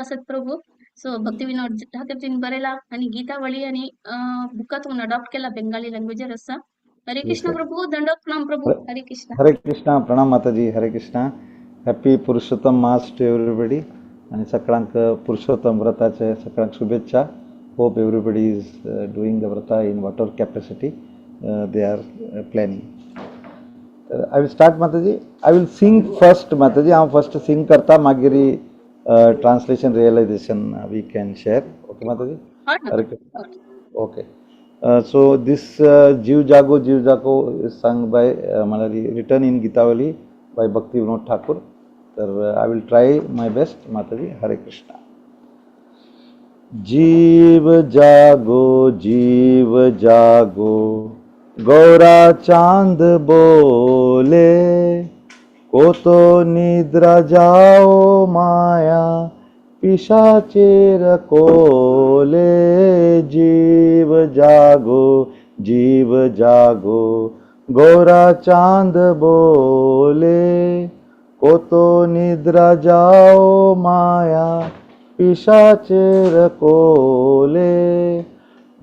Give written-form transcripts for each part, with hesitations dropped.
आसात प्रभू. सो भक्ती विनोद ठाकूरजीन बरयला आणि गीतावळी आणि बुका तुमून अडॉप्ट केला बेंगाली लँग्वेजर आसा. हरे Yes, Krishna sir. प्रभू, दंडवत प्रणाम प्रभू. हरे कृष्णा. हरे कृष्णा, प्रणाम माताजी. हरे कृष्णा. हॅपी पुरुषोत्तम मास टू एवरीबडी आणि सगळ्यांक पुरुषोत्तम व्रताचे सगळ्यांक शुभेच्छा. Hope everybody is doing the vrata in whatever capacity they are planning. तर I will start, Mataji. I will sing first, Mataji. हांव फर्स्ट सिंग करता, मागीर translation, realization we can share. Okay, Mataji? हय. हरे Krishna. Okay. So this Jeev Jago Jeev Jago is sung by म्हळ्यार written in Gitavali by Bhakti Vinod Thakur. तर I will try my best, Mataji. Hare Krishna. जीव जागो जीव जागो, गौरा चांद बोले, কত নিদ্রা যাও মায়া পিশাচের কোলে। জীব জাগো জীব জাগো, গৌরা চাঁদ বলে, কত নিদ্রা যাও মায়া পিশাচের কোলে।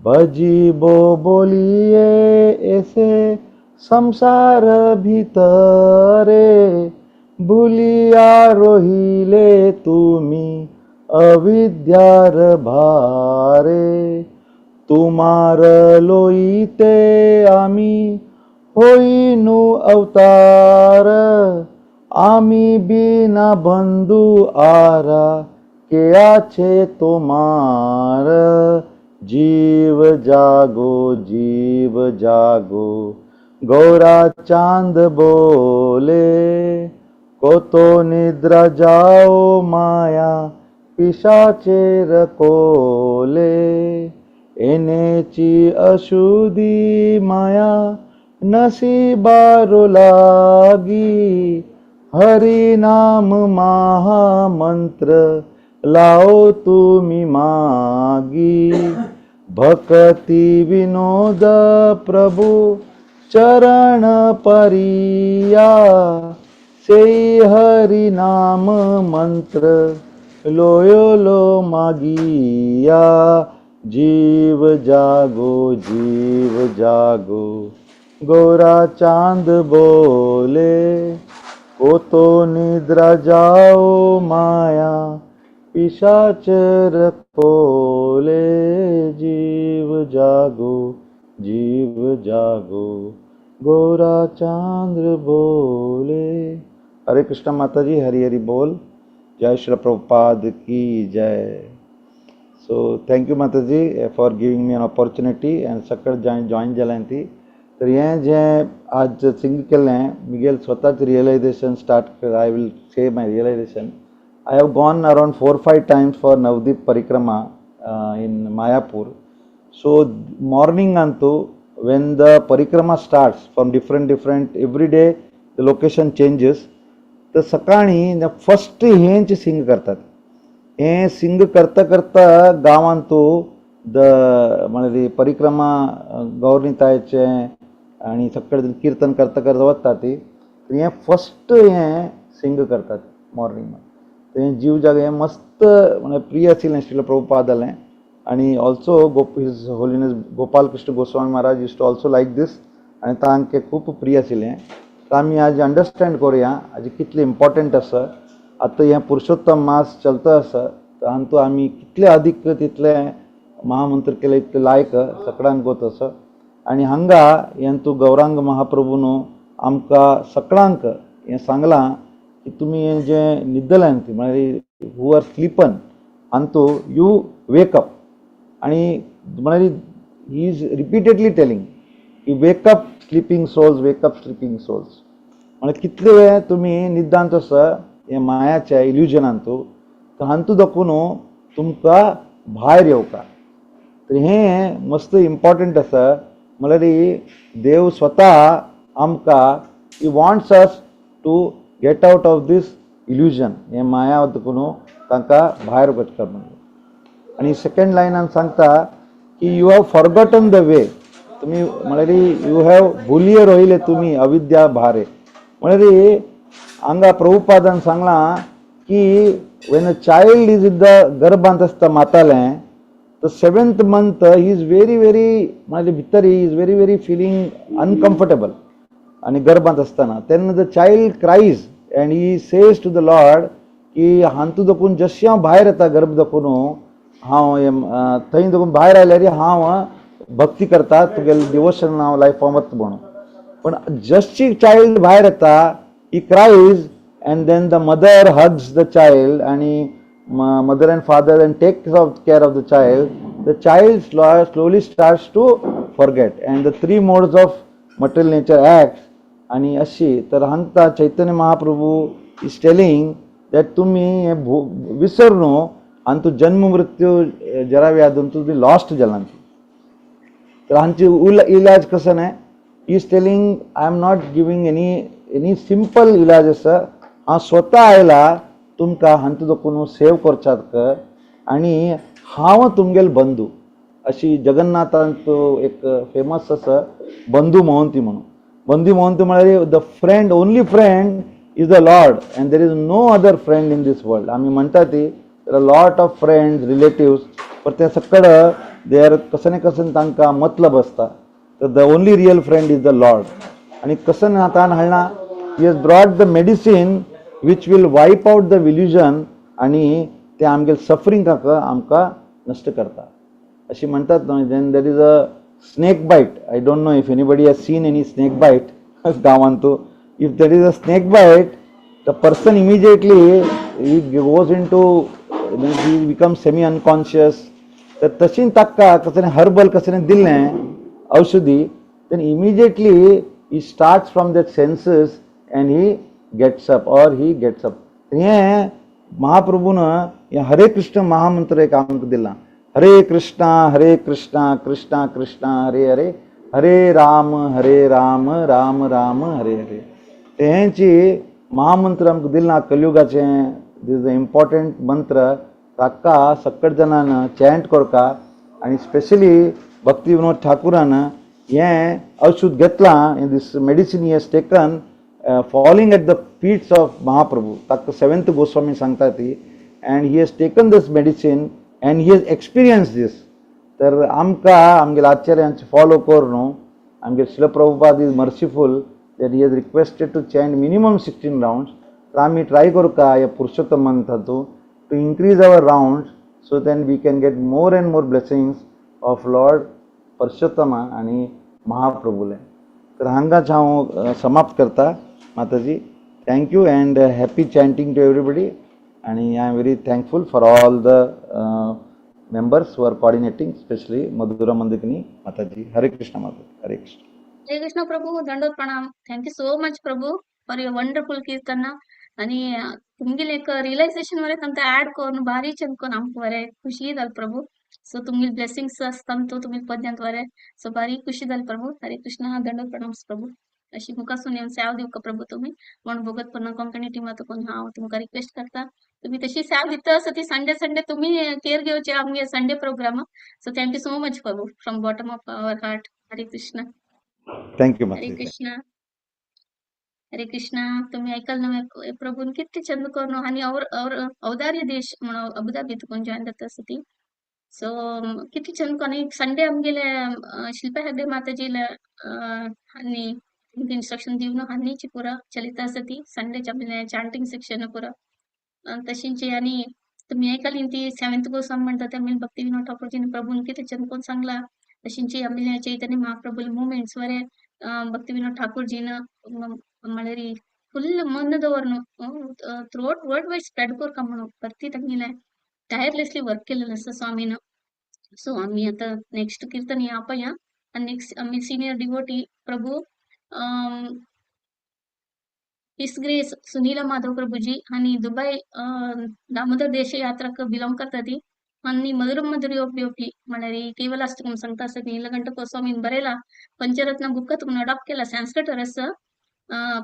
ভজিব বলিয়ে এসে সংসার ভিতরে, ভুলিয়া রহিলে তুমি অবিদ্যার ভারে। তোমার লইতে আমি হইনু অবতার, আমি বিনা বন্ধু আর কে আছে তোমার। জীব জাগো জীব জাগো, গৌরা চাঁদ বলে, কত নিদ্রা যাও মায়া পিশাচের কোলে। এনেছি অশুদ্ধি মায়া নশিবার লাগি, হরি নাম মহামন্ত্র লাও তুমি মাগি। ভক্তি বিনোদ প্রভু চরণ পরিয়া, সেই হরি নাম মন্ত্র লোয়লো মাগিয়া। জীব জাগো জীব জাগো, গোরা চাঁদ বলে, কত নিদ্রা যাও মায়া পিশাচের কোলে। জীব জাগো জীব জাগো, গোরা চাঁদ বলে। हरे कृष्ण माता जी, हरि हरि बोल. जय श्री प्रभुपाद की जय. So thank you, Mataji, for giving me an opportunity and सकळ जॉईन जॉईन जाल्यान ती. तर हें जें आज सिंग केलें, मिगेल स्वताच realization start. I will say my realization. I have gone around 4-5 times for Navadvip Parikrama in Mayapur. So morning ಅಂತು when the parikrama starts from different different, every day the location changes, तर सकाळी first हेंच सिंग करतात. हें सिंग करता करता गांवांत the म्हळ्यार परिक्रमा गौरनितायचें आनी सगळे कीर्तन करता करता वता ती. हें फर्स्ट हें सिंग करतात मॉर्निंग. तें जीव जागो हें मस्त म्हळ्यार प्रिय आशिल्लें श्रील प्रभुपादालें आनी also His Holiness Gopal Krishna Goswami Maharaj used to also like this आनी तांकां खूब प्रिय आशिल्लें. तर आमी आज अंडरस्टँड करुया आज कितलें इम्पॉर्टंट आसा. आतां हें पुरुषोत्तम मास चलता आसा, तर हातूंत आमी कितले अदीक तितलें महामंत्र केले इतलें लायक सगळ्यांक गोत आसा. आनी हांगा हें गौरांग महाप्रभून आमकां सगळ्यांक हें सांगलां की तुमी हें जें न्हिदलें ती, म्हळ्यार हू आर स्लिपन हातूंत you wake up. आनी म्हळ्यार he is repeatedly telling की wake up, sleeping souls, wake up, sleeping souls. म्हळ्यार कितले वेळ तुमी निद्दांत आसा हे मायाच्या इल्युजनांतू, तर हातूंत दाखोवन तुमकां भायर येवका. तर हें मस्त इम्पॉर्टंट आसा. म्हळ्यार देव स्वता आमकां he wants us to get out of this illusion. हें माया दाखोवन तांकां भायर वचता म्हणून. आनी सेकंड लायनान सांगता की you have forgotten the way. तुमी म्हळ्यार you have भुलिये रोहिले तुमी अविद्या भारे. म्हळ्यार हांगा प्रभुपादान सांगलां की When a child is in the गर्भांत आसता मातालें, the seventh month he is very very, म्हणजे भितर he is very very feeling uncomfortable. आनी गर्भांत आसतना तेन्ना the child cries and he says to the Lord की हांतू दखून जशें हांव भायर येता, गर्भ दखून हांव थंय दखून भायर आयल्यार हांव भक्ती करता, तुगेलें डिवोशन हांव लायफ वता म्हणून. पण जशी चायल्ड भायर येता, he cries and then the mother hugs the child आणि mother and father and takes of care of the child. The child slowly starts to forget and the three modes of material nature acts. आणि अशी तर हांगता Chaitanya Mahaprabhu is telling that तुमी हे विसर न्हू आनी तूं जन्म मृत्यू जरा व्याधून तुमी लॉस्ट जालां. तर हांची इलाज कसो न्हय, is telling, I am not giving any simple इलाज आसा. हांव स्वता आयला तुमकां हांतू दखून सेव करचाक आनी हांव तुमगेल बंधू. अशी जगन्नाथांत एक फेमस आसा बंधू मोहंती म्हणून. बंधू मोहंती म्हळ्यार the friend, only friend is the Lord and there is no other friend in this world. आमी म्हणटा ती there are lot of friends, relatives, पण ते सगळं they are कसं ना कसं तांकां मतलब आसता. तर the only real friend is the Lord. आनी कसं हातान हाडना, he has brought the medicine which will wipe out the illusion आणि ते आमगे सफरिंगाक आमकां नश्ट करता अशी म्हणतात न्हय. Then there is a snake bite. I don't know if anybody has seen any snake bite गांवांत. If there is a snake bite, the person immediately he goes into, he become semi unconscious. तर तशी ताका कसं herbal कसं दिलें औषधी, then immediately he starts from that senses and he gets up or he gets up. हें महाप्रभून हें हरे कृष्ण महामंत्र एक आमकां दिलां, हरे कृष्णा हरे कृष्णा कृष्णा कृष्णा हरे हरे, हरे राम हरे राम राम राम हरे हरे. तेंची महामंत्र आमकां दिलां कलयुगाचें. This the important मंत्र. ताका सकट जाणान चॅन्ट करका. आनी स्पेशली भक्ती विनोद ठाकुरान हें औषध घेतलां, this medicine he has taken following at the feets of Mahaprabhu. ताका सेवेंथ गोस्वामी सांगता ती, and he has taken this medicine and he has experience this. तर आमकां आमगेल्या आचार्यांचे फॉलो कर न्हू. आमगे Srila Prabhupada is merciful that he has requested to chant minimum 16 rounds. तर आमी ट्राय करुका ह्या Purushottam मंथातूं to increase our rounds so then we can get more and more blessings of Lord Parushottama आणि महाप्रभूले. तर हांगाच हांव समाप्त करता. माताजी, thank you and happy chanting to everybody. आणि I am very thankful for all the members who are coordinating, specially Madhura Mandakini Mataji. Hare Krishna Mataji, Hare Krishna. Hare Krishna Prabhu, दंडवत प्रणाम. Thank you so much Prabhu for your wonderful कीर्तन. आणि तुमगेले एक realisation वरे तांकां add करून भारी चंद करून आमकां बरें खुशी जाल प्रभू. सो तुमगेले ब्लेसिंग्स आसता तुमी पद्यांत बरें. सो भारी खुशी जाली प्रभू. हरे कृष्ण, दंडवत प्रणाम प्रभू. अशी मुखासून येवन सेवा दिवका प्रभू तुमी म्हण भगत पुन्हा कोंकणी टिमा तुकून हांव तुमकां रिक्वेस्ट करता. तुमी तशी सेवा दिता आसा ती संडे संडे तुमी केअर घेवचे आमगे Sunday program. So thank you so much Prabhu, from bottom of our heart. Hare Krishna. Thank you Hare Mataji. Krishna, Hare Krishna. तुम्ही ऐकल ना प्रभून कितले चंद करून आणि और और औदार्य देश म्हणून अबुधाबी तुकून जॉईन जाता आसा ती. सो कितले चंद करून एक संडे आमगेले शिल्पा हेगडे माताजीला आणि इन्स्ट्रक्शन दिवन हानीची पुरा चलिता आसा ती संडेच्या आमगेले चांटिंग सेक्शन पुरा. तशींची. आणि तुम्ही ऐकली ती सेव्हन्थ गोस्वामी म्हणता ते आमी भक्ती विनोद ठाकूरजीने प्रभून किती चंद कोण सांगला. तशींची आमगेले चैतन्य महाप्रभूले मुवमेंट्स वरे भक्ती विनोद ठाकूरजीन म्हळ्यार फुल मन दवरून थ्रूआउट वर्ल्ड वायड स्प्रेड करका म्हणून परती तांगेले टायरलेसली वर्क केलेलं आसा स्वामीन. सो आमी आता नेक्स्ट कीर्तन या पळया. आणि नेक्स्ट आमी senior devotee Prabhu his grace Sunil Madhav Prabhuji आणि दुबई दामोदर देश यात्राक बिलॉंग करता ती. आणि मधुर मधुर योगी म्हळ्यार केवल तुमकां सांगता आसा नीलकंठ गोस्वामीन बरयला पंचरत्न बुक तुमकां अडॉप्ट केला संस्कृत रस.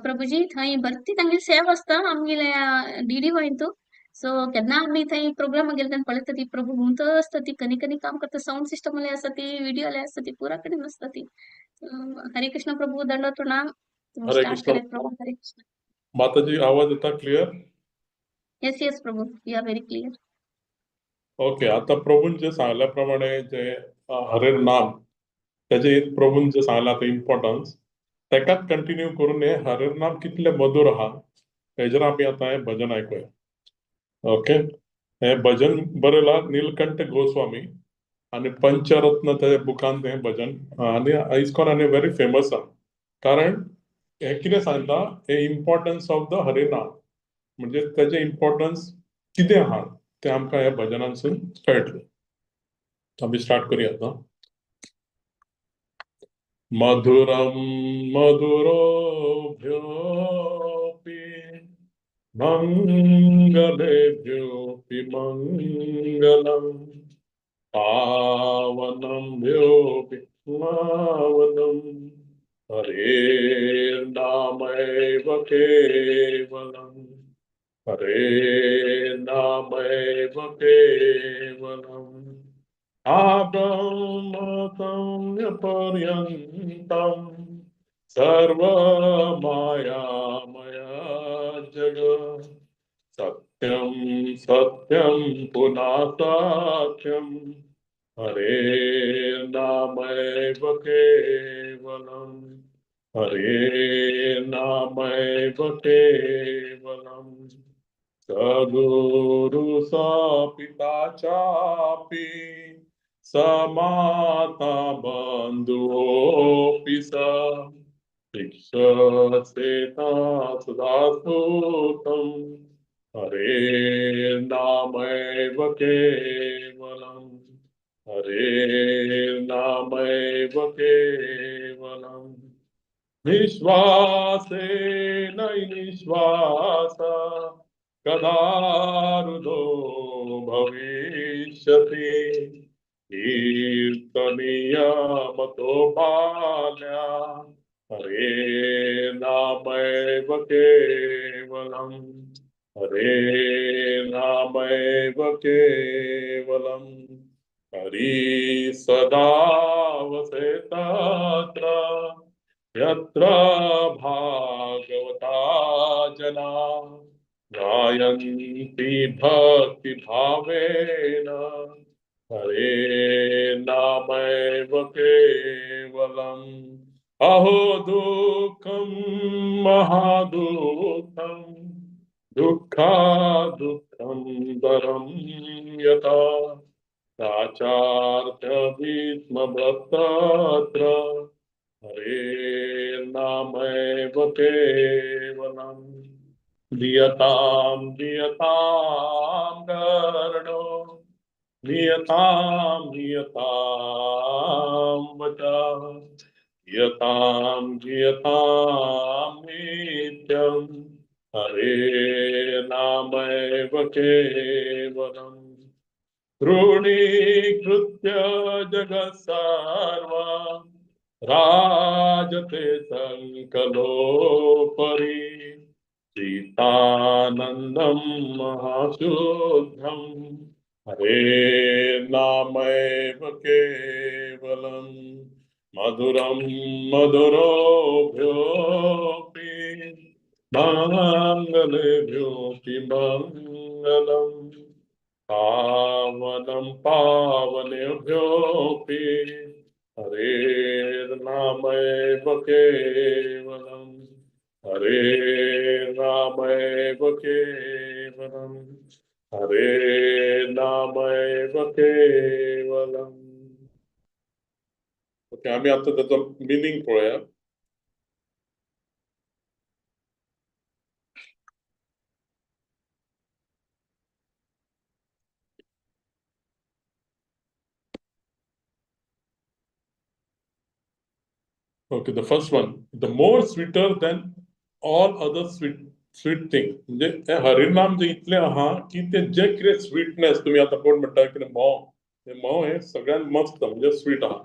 प्रभुजी थंय भरती तांगेली सेवा आसता आमगेल्या डीडी वायंतू. सो केन्ना आमी थंय प्रोग्राम गेले तेन्ना पळयता ती प्रभू घुमत आसता ती कनी कनी काम करता. साउंड सिस्टम आसता ती, व्हिडिओ आसता ती, पुरा कडेन आसता ती. हरे कृष्ण प्रभू, दंडवत प्रणाम. तुम्ही हरे स्टार्ट कृष्ण. करात प्रभू. हरे कृष्ण. माताजी, आवाज येता clear? Yes yes Prabhu, you are very clear. Okay, आता प्रभून जे सांगल्या प्रमाणे जे हरेर नाम त्याचे प्रभून जे सांगला ते इम्पॉर्टन्स तेकाच कंटिन्यू करून हे हरेर नाम कितले मधुर आहा हेजेर आमी आतां हें भजन आयकुया. ओके, हें भजन बरयलां नीलकंठ गोस्वामी आनी पंचरत्न त्या बुकान हें भजन आनी इस्कॉन आनी व्हेरी फेमस आहा. कारण हें कितें सांगता, हें इम्पॉर्टन्स ऑफ the हरिनाम म्हणजे तेजें इम्पॉर्टन्स कितें आहा तें आमकां ह्या भजनांसून कळटलें. आमी स्टार्ट करुया आतां. मधुरम मधुरोभ्योऽपि मङ्गलेभ्योऽपि मङ्गलम् पावनं भ्योऽपि पावनं हरेर्नामैव केवलम् हरेर्नामैव केवलम् आब्रह्मसंज्ञपर्यन्तं सर्वमायामया जगत् सत्यं सत्यं पुनः सत्यं हरेर्नामैव केवलम् हरेर्नामैव केवलम् सगुरु स पिता चापि स माता बन्धुोऽपि स शिक्षसेता सदा सुतम् हरेर्नामैव केवलम् हरेर्नामैव केवलम् निश्वासेन निश्वास कदारुदो भविष्यति कीर्तनीयमतो बाल्या हरेर्नामैव केवलम् हरेर्नामैव केवलम् हरि सदा वसे तत्र यत्र भागवता जना गायन्ति भक्तिभावेन हरेर्नामैव केवलम् अहो दुःखं महादुःखं दुःखादुःखं परं यथा साचार्थभीष्मभक्तत्र हरेर्नामैव केवलम् दीयतां दीयतां कर्णो नियतां नियतां वचा यतां यतां नित्यं हरेर्नामैव केवलम् तृणीकृत्य जगत् सर्वं राजते संकलोपरि चिदानन्दं महाशुद्धं हरेर्नामैव केवलम् मधुरं मधुरोभ्योऽपि मङ्गलेभ्योऽपि मङ्गलम् पावनं पावनेभ्योऽपि हरेर्नामैव केवलम् हरेर्नामैव केवलम् हरेर्नामैव केवलम्. ओके, आमी आतां ताचो मिनींग पळोवया. Okay, the first one, the more sweeter than all other sweet thing. म्हणजे हे हरिनाम जे इतलें आहा की ते जे कितें स्वीटनेस तुमी आतां कोण म्हणटा कितें म्होंव, हे म्होंव हे सगळ्यांत मस्त म्हणजे स्वीट आहा,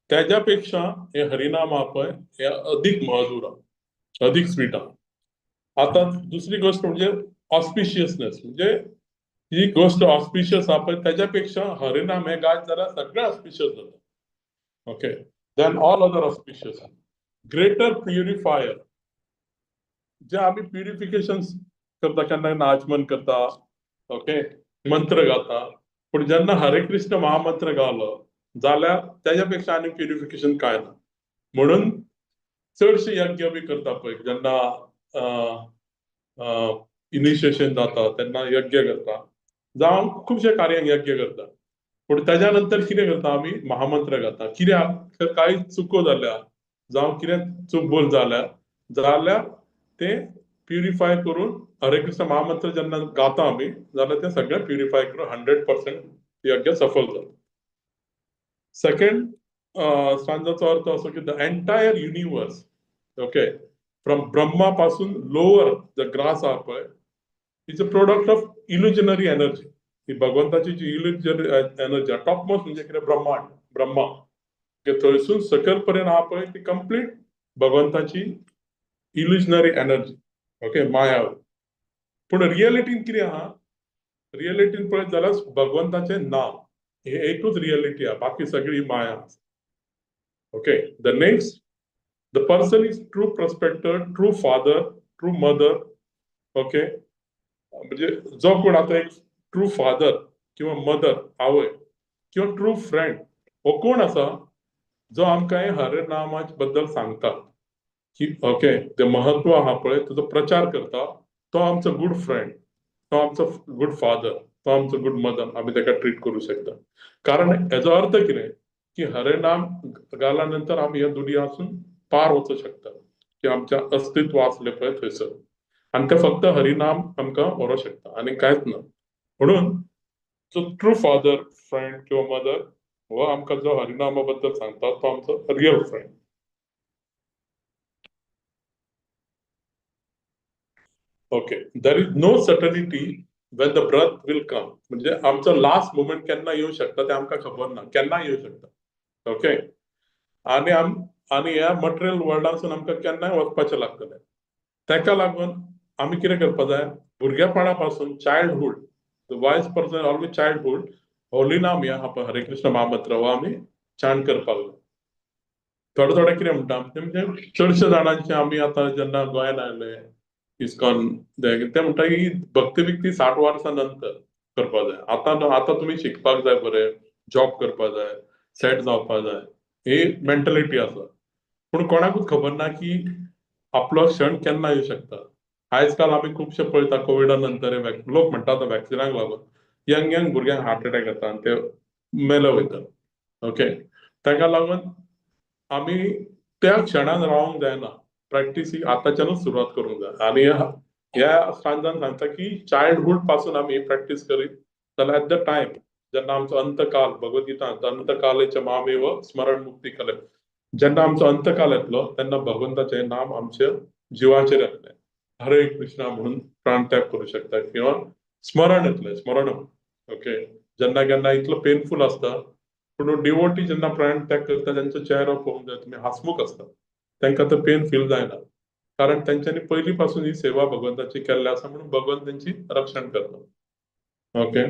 त्याच्या पेक्षा हे हरिनाम आहा पळय हे अदीक मधुर आहा, अदीक स्वीट आहा. आतां दुसरी गोष्ट म्हणजे ऑस्पिशियसनेस, म्हणजे ही गोष्ट ऑस्पिशियस आहा पळय त्याच्या पेक्षा हरिनाम हे गायत जाल्यार सगळें ऑस्पिशियस जाता. Okay, than all other auspicious. Greater purifier, जे आम्ही प्युरिफिकेशन करता, केन्ना केन्ना आचमन करता, ओके, मंत्र गाता. पूण जेन्ना हरे कृष्ण महामंत्र गावलो जाल्यार तेज्या पेक्षा आनी प्युरिफिकेशन काय ना. म्हणून चडशे यज्ञ बी करता पळय, जेन्ना इनिशिएशन जाता तेन्ना यज्ञ करता, जावं खुबशे कार्यांक यज्ञ करता. पूण तेज्या नंतर कितें करता आमी, महामंत्र गाता. कित्याक तर कांय चुको जाल्या जावं कितें चूक भूल जाल्या जाल्यार ते प्युरिफाय करून हरे कृष्ण महामंत्र जेन्ना गाता आमी जाल्यार ते सगळें प्युरिफाय करून 100% यज्ञ सफल जाता. सेकंड स्टांजाचो अर्थ असो की the entire universe, okay, from Brahma पासून लोअर the grass आहा पळय, is a product of illusionary energy. ही भगवंताची जी इल्युजनरी एनर्जी आहा, टॉपमोस्ट म्हणजे कितें, ब्रह्मांड, ब्रह्मा थंयसून सकयल पर्यंत आहा पळय ती कंप्लीट भगवंताची इल्युजनरी एनर्जी, ओके, माया. पूण रियलिटीन कितें आहा, रियलिटीन पळयत जाल्यार भगवंताचें नांव हे एकूच रियलिटी आहा, बाकी सगळी माया आसा. Okay, the next, the person is true prospector, true father, true mother. Okay, म्हणजे जो कोण आतां एक ट्रू फादर किंवा मदर, आवय किंवा ट्रू फ्रेंड, हो कोण आसा जो आमकां हे हरे नामा बद्दल सांगता की ओके ते महत्व आहा पळय तुजो प्रचार करता, तो आमचो गुड फ्रेंड, तो आमचो गुड फादर, तो आमचो गुड मदर, आमी ताका ट्रीट करूं शकता. कारण हेजो अर्थ कितें की हरे नाम गाल्या नंतर आमी ह्या दुनियासून पार वचूं शकता, की आमचें अस्तित्व आसलें पळय थंयसर, आनी तें फक्त हरिनाम आमकां व्हरूंक शकता आनी कांयच ना. म्हणून जो ट्रू फादर, फ्रेंड किंवा मदर हो आमकां जो हरिनामा बद्दल सांगता तो आमचो real friend. Okay, there is no certainty when the breath will come. म्हणजे आमचो लास्ट मोमेंट केन्ना येवं शकता तें आमकां खबर ना, केन्ना येवं शकता. ओके, आनी आनी ह्या मटेरियल वर्ल्डांसून आमकां केन्नाय वचपाचें लागतलें. ताका लागून आमी कितें करपा जाय, भुरगेपणा पासून childhood, the wise person always childhood holy नाम ह्या हरे कृष्ण महामंत्र हो आमी चांट करपाक जाय. थोडे थोडे कितें म्हणटा म्हणजे चडशे जाणांचे आमी आतां जेन्ना गोंयांत आयले इस्कॉन ते म्हणटा की भक्ती बिक्ती 60 वर्सां नंतर करपाक जाय. आतां आतां तुमी शिकपाक जाय, बरें जॉब करपाक जाय, सेट जावपाक जाय, ही मेंटलिटी आसा. पूण कोणाकूच खबर ना की आपलो क्षण केन्ना येवं शकता. आयज काल आमी खुबशे पळयता कोविडा नंतर लोक म्हणटा आतां वॅक्सिनाक लागून यंग यंग भुरग्यांक हार्ट अटॅक येता आनी ते मेले वयतात. ओके, ताका लागून आमी त्या क्षणान रावंक जायना, प्रॅक्टीस ही आतांच्यानूच सुरवात करूंक जाय. आनी ह्या स्टांजान सांगता की चायल्डहूड पासून आमी प्रॅक्टीस करीत जाल्यार एट the time जेन्ना आमचो अंतकाल, भगवद्गीता अंतकालेच्या मामेव स्मरण मुक्ती कले, जेन्ना आमचो अंतकाल येतलो तेन्ना भगवंताचें नाम आमच्या जिवाचेर येतलें, हरे कृष्णा म्हणून प्राणत्याग करूं शकता किंवा स्मरण येतलें, स्मरण. ओके, जेन्ना केन्ना इतलो पेनफूल आसता पूण डिवोटी जेन्ना प्राणत्याग करता तेंचो चेहरो पळोवंक जाय तुमी, हासमुख आसता, तांकां तो पेन फील जायना, कारण तेंच्यांनी पयलीं पासून ही सेवा भगवंताची केल्ली आसा म्हणून भगवंत तेंची रक्षण करता. Okay,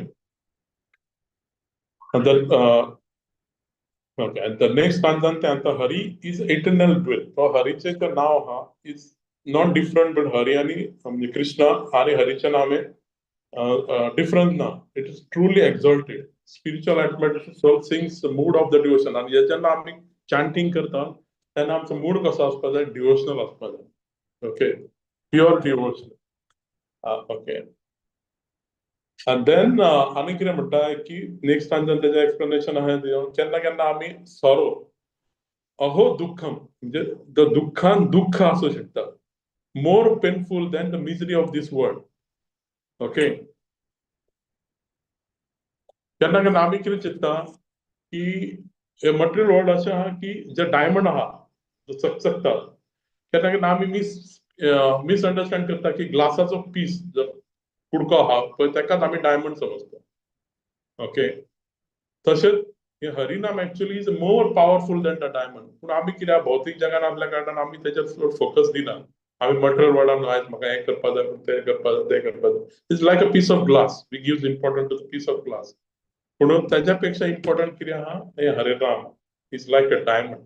okay, the next स्टांजान ते आतां हरी is eternal dwell. तो हरीचें जें नांव आहा is not different, but Hari आनी म्हणजे कृष्ण आनी हरीचें नांव हें डिफरंट ना. It is truly exalted spiritual atmosphere, soul sings mood of the devotion. आनी जेन्ना आमी चांटींग करता तेन्ना आमचो मूड कसो आसपाक जाय, डिवोशनल आसपाक जाय. Okay, pure devotional. Okay, आनी देन आनी कितें म्हणटा की नेक्स्ट स्टांजान तेजें एक्सप्लेनेशन आहा, केन्ना केन्ना आमी सोरो अहो दुःखम म्हणजे दुःखान दुःख आसूं शकता, more painful than the misery of this world. Okay, केन्ना केन्ना आमी कितें चिंत्ता की हे मटेरियल वर्ल्ड अशें आहा की जे डायमंड आहा जो चकचकता, केन्ना केन्ना आमी मिसअंडरस्टँड करता की ग्लासाचो पीस जो कुडको आहा पळय ताकाच आमी डायमंड समजता. ओके, तशेंच हे हरिनाम actually is more powerful than the diamond. पूण आमी कित्याक भौतीक जगान आसल्या कारणान आमी तेजेर चड फोकस दिना. आमी मटेरियल वर्ल्डान आयज म्हाका हें करपा जाय, तें करपा जाय, तें करपा जाय. It's like a piece of glass, we gives important to the piece of glass. पूण तेज्या पेक्षा इम्पॉर्टंट कितें आहा हें Harinam is like a diamond.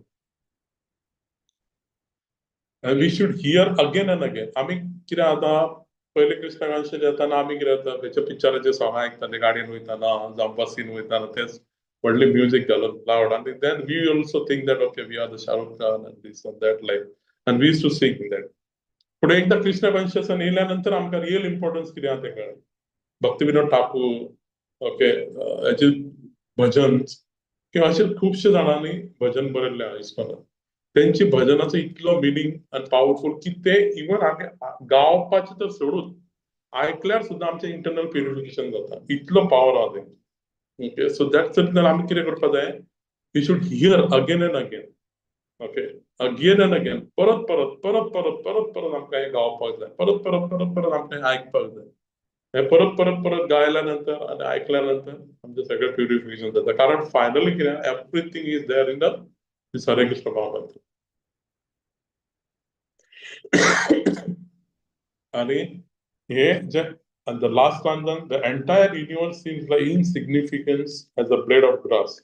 We should hear again and again. आमी कितें आतां पयलीं कृष्ण कॉन्शियस जाताना आमी कितें जाता, खंयच्या पिक्चराचे सॉंग आयकताले, गाडयेन वयताना जावं बसीन वयताना, तेच व्हडलें म्युजीक घालून लावड, आनी then we also think that okay we are the Shahrukh Khan and this and that like, and we used to sing that. पूण एकदां कृष्ण कॉन्शियसान येयल्या नंतर आमकां रियल इम्पॉर्टन्स कितें आहा तें कळ्ळें. भक्ती विनोद ठाकूर, ओके, हेचे भजन किंवा अशे खुबशे जाणांनी भजन बरयल्लें आहा इस्कॉनान. तेंची भजनाचो इतलो मिनींग आनी पावरफूल की ते इवन आमी गावपाचें तर सोडून आयकल्यार सुद्दां आमचें इंटरनल प्युरिफिकेशन जाता, इतलो पावर आहा तेंचो. ओके, सो that's आमी कितें करपाक जाय, we should hear again and again, okay, again and again, परत परत परत परत परत परत आमकां हें गावपाक जाय, परत परत परत परत आमकां हें आयकपाक जाय. हें परत परत परत गायल्या नंतर आनी आयकल्या नंतर आमचें सगळें प्युरिफिकेशन जाता. कारण फायनली कितें, everything is there in the Hare Krishna mahamantra. आनी हे जे and the last stanza, the entire universe seems like insignificance as a blade of grass.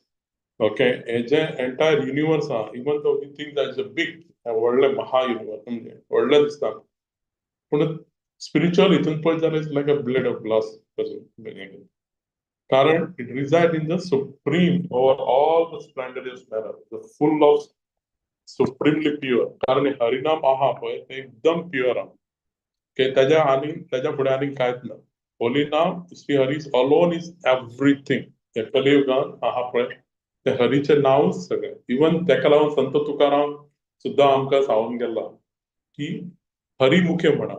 Okay, हे जे entire universe आहा, even though we think that it's a big, व्हडलें महा universe, म्हणजे व्हडलें दिसता, पूण स्पिरिच्युअल हितून पळयत जाल्यार it's like a blade of glass. कारण it reside in the supreme over all the splendorous manner, the full of supremely pure. कारण हरिनाम आहा पळय तें एकदम प्युअर आहा. ओके, ताज्या आनी ताज्या फुडें आनी कांयच ना. होली नाम Shri Hari alone is everything. हे कलियुगान आहा पळय तें हरीचें नांवूच सगळें. इवन तेका लागून संत तुकाराम सुद्दां आमकां सांगून गेला की हरी मुखे म्हणा.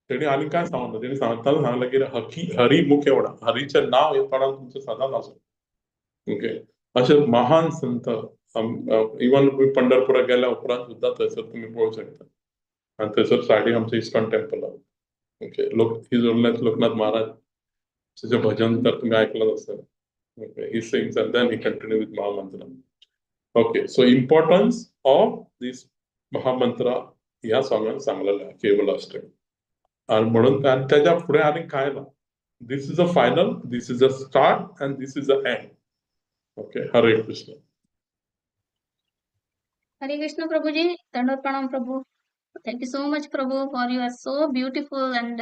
तेणी आनी कांय सांगना, तेणी सांगतना सांगलें की हरी मुखे म्हणा, हरीचें नांव हे तोंडान तुमचें सदांच आसूं. ओके, अशे महान संत इवन पंढरपुराक गेल्या उपरांत सुद्दां थंयसर तुमी पळोवंक शकता. आनी थंयसर सायडीक आमचें इस्कॉन टेम्पल आहा. ओके, his Loknath Maharaj तेचें भजन तर तुमी आयकलां आसतलें. Okay, he sings and then he continue with mahamantra. Okay, so importance of this mahamantra ह्या सॉंगान सांगलेलें आहा, केवलाष्टक. आनी म्हणून आनी तेज्या फुडें आनी कांय ना. This is a final, this is a start and this is a end. Okay, Hare Krishna. Hare Krishna Prabhuji, Dandavat Pranam Prabhu. Thank you so much Prabhu for your so beautiful and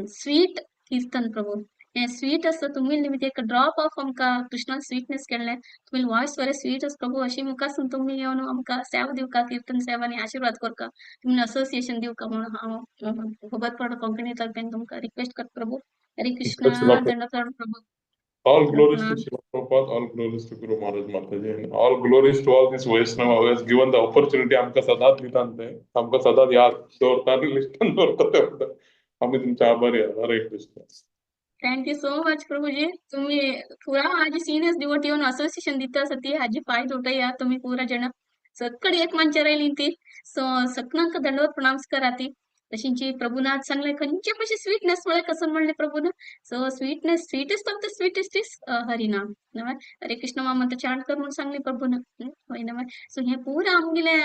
sweet kirtan Prabhu. हें sweet आसता, तुमी निमित्त एक drop of आमकां कृष्णान sweetness केल्लें. तुमी voice बरें स्वीट आसा प्रभू, अशी मुखासून तुमी येवन आमकां सेवा दिवका, कीर्तन सेवा आनी आशिर्वाद करका, तुमी असोसिएशन दिवका म्हणून हांव खबर पडो कोंकणी तर्फेन तुमकां रिक्वेस्ट करता प्रभू. हरे कृष्णा, दंडवत Prabhu. All glories to Srila Prabhupada, all glories to Guru Maharaj Mataji, and all glories to all these Vaishnava who has given the opportunity. आमकां सदांच दितात ते, आमकां सदांच याद दवरता आनी लिस्टान दवरता ते. आमी तुमचे आभारी आहा. Hare Krishna. Thank you so much Prabhuji. तुम्ही पुरा हाजी सिनियर्स डिवोटी येवन असोसिएशन दिता आसा ती हाजी फायदो उठया तुम्ही पुरा जण सकड एक मंचार आयली ती. सो सकनांक दंडवत प्रणाम कराती. तशींची प्रभुनाथ सांगले खंयचे कशी स्वीटनेस म्हळ्यार कसं म्हणले प्रभून. So sweetness, sweetest of the sweetest is Harinam. Hare Krishna mahamantra chant कर म्हणून सांगले प्रभून. हय नव्हे. सो हे पुरा आमगेले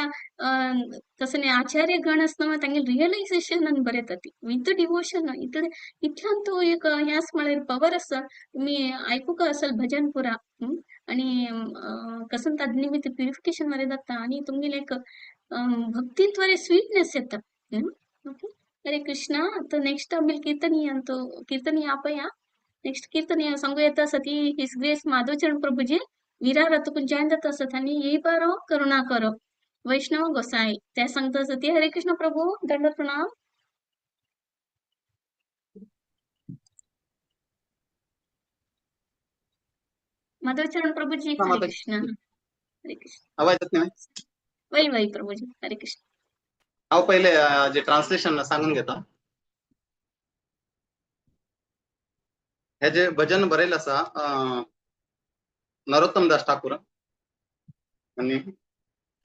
तसं न्ही आचार्य गण आसता तांगे रियलायझेशन बरें येता ती विथ डिवोशन. इतले इतल्यान तो एक हें आसा म्हळ्यार पवर आसा. तुमी आयकूंक असल भजन पुरा आनी कसं ताजे निमित्त प्युरिफिकेशन बरें जाता आनी तुमगेलें एक भक्तींत बरें स्वीटनेस येता. ओके, हरे कृष्णा. आता नेक्स्ट आमी कीर्तनीय अंतु कीर्तनीय आपया. नेक्स्ट कीर्तनीय सांगू येता आसा ती his grace Madhavcharan Prabhuji Virar तुकून जॉईन जाता आसत आनी ये बारो करुणा करो वैष्णव गोसाई ते सांगता आसा ती. हरे कृष्ण प्रभू, दंड प्रणाम. माधवचरण प्रभूजी, हरे कृष्ण. हरे कृष्ण. आवाज येत नाही? वै वै प्रभूजी, हरे कृष्ण. हांव पयले जे ट्रान्सलेशन सांगून घेता. हे जे भजन बरयलें आसा नरोत्तम दास ठाकूर आनी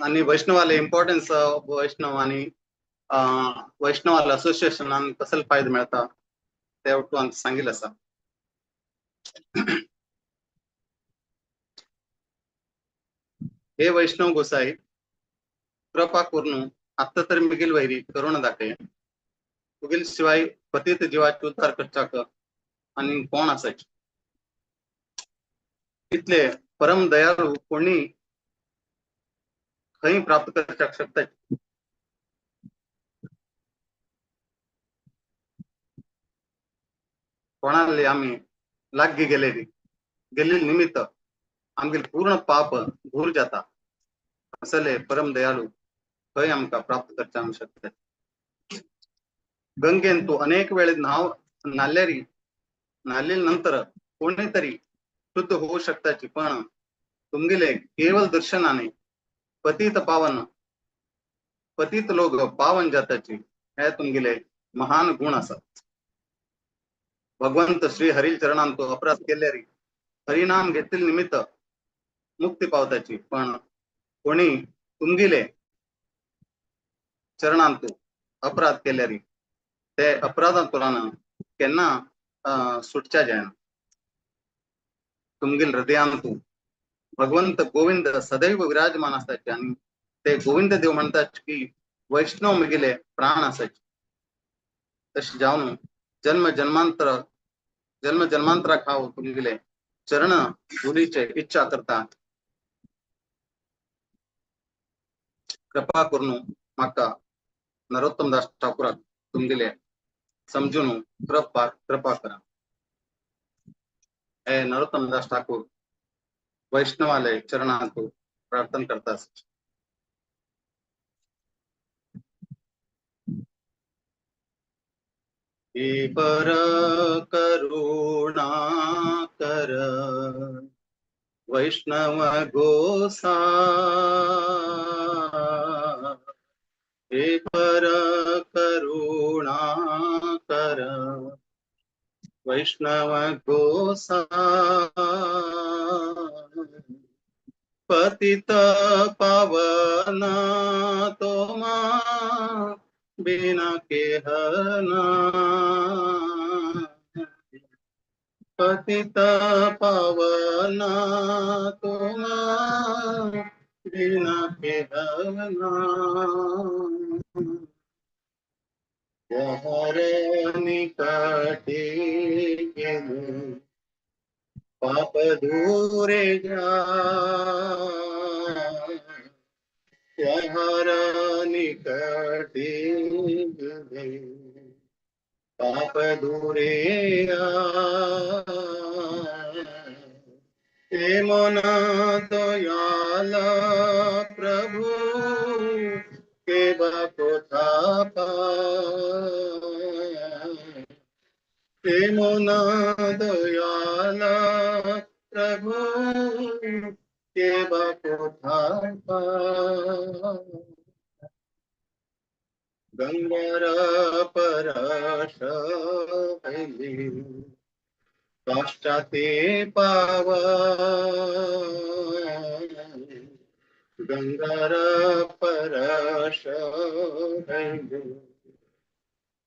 आनी वैष्णवाले इम्पॉर्टन्स वैष्णव आनी वैष्णवाले असोसिएशनान कसले फायदे मेळता ते तुवें सांगिल्लें आसा. हे वैष्णव गोसाई कृपा करून आत्ता तर मिगेल वैरी करुणा दाखय. तुगेल शिवाय पतित जीवाचे उद्धार करचाक आनी कोण आसाय. इतले परम दयाळू कोणी खंय प्राप्त करचाक शकता. कोणाले आमी लागीं गेलेली गेल्ली निमित्त आमगेले पूर्ण पाप दूर जाता असले परम दयालू खंय आमकां प्राप्त करचे आमी शकता. गंगेन तू अनेक वेळे न्हाव न्हाल्ल्यारी न्हाल्ले नंतर कोणीतरी शुद्ध होऊ शकताची, पण तुमगेले केवळ दर्शनाने पतित पावन पतित लोक पावन जाताची हे तुमगेले महान गुण आसात. भगवंत श्री हरी चरणांतो अपराध केल्यारी हरिनाम घेतले निमित्त मुक्ती पावताची, पण कोणी तुमगेले चरणांतो अपराध केल्यारी ते अपराधांतुरान केन्ना सुटच्या जायना. तुमगेल हृदयांतु भगवंत गोविंद सदैव विराजमान आसाचे आणि ते गोविंद देव म्हणतात की वैष्णव मिगिले प्राण असायचे. तसे जाऊन जन्म जन्मांतर जन्म जन्मांतरा खाव तुमगेले चरण धुलीचे इच्छा करता कृपा करून माका नरोत्तम दास ठाकूराक तुमगेले समजून कृपा कृपा करा. हे नरोत्तम दास ठाकूर वैष्णवालय चरणांतु प्रार्थना करता. पर करुणा कर वैष्णव गोसा, हे पर करुणा कर वैष्णव गोसा, पतित पावन तोमा बिना केहना, पतित पावन तोमा बिना केहना, हरे निकटे गेले पाप दूरे जा, हर निकटे गेले पाप दूरे हे मन दयाल प्रभु के कोथा हे मन दयाल प्रभु के कोथा गंगर परश काष्ठाते पाव, गंगर परश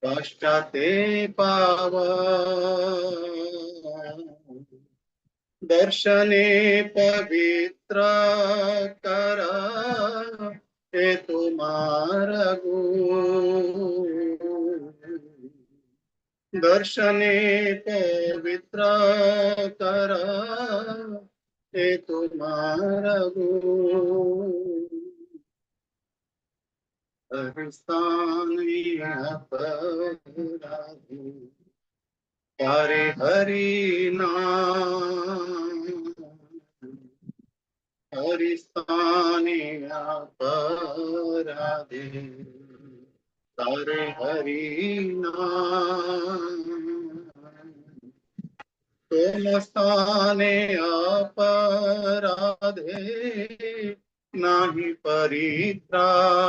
काष्ठाते पाव, दर्शने पवित्र कर हे तुम्हार गुण, दर्शने पवित्र कर हे तुम्हार गुण, हरे हरि नाम, हरिस्तानी अपराधे तारे हरि नाम, तुम स्थाने अपराधे नाही परित्राण,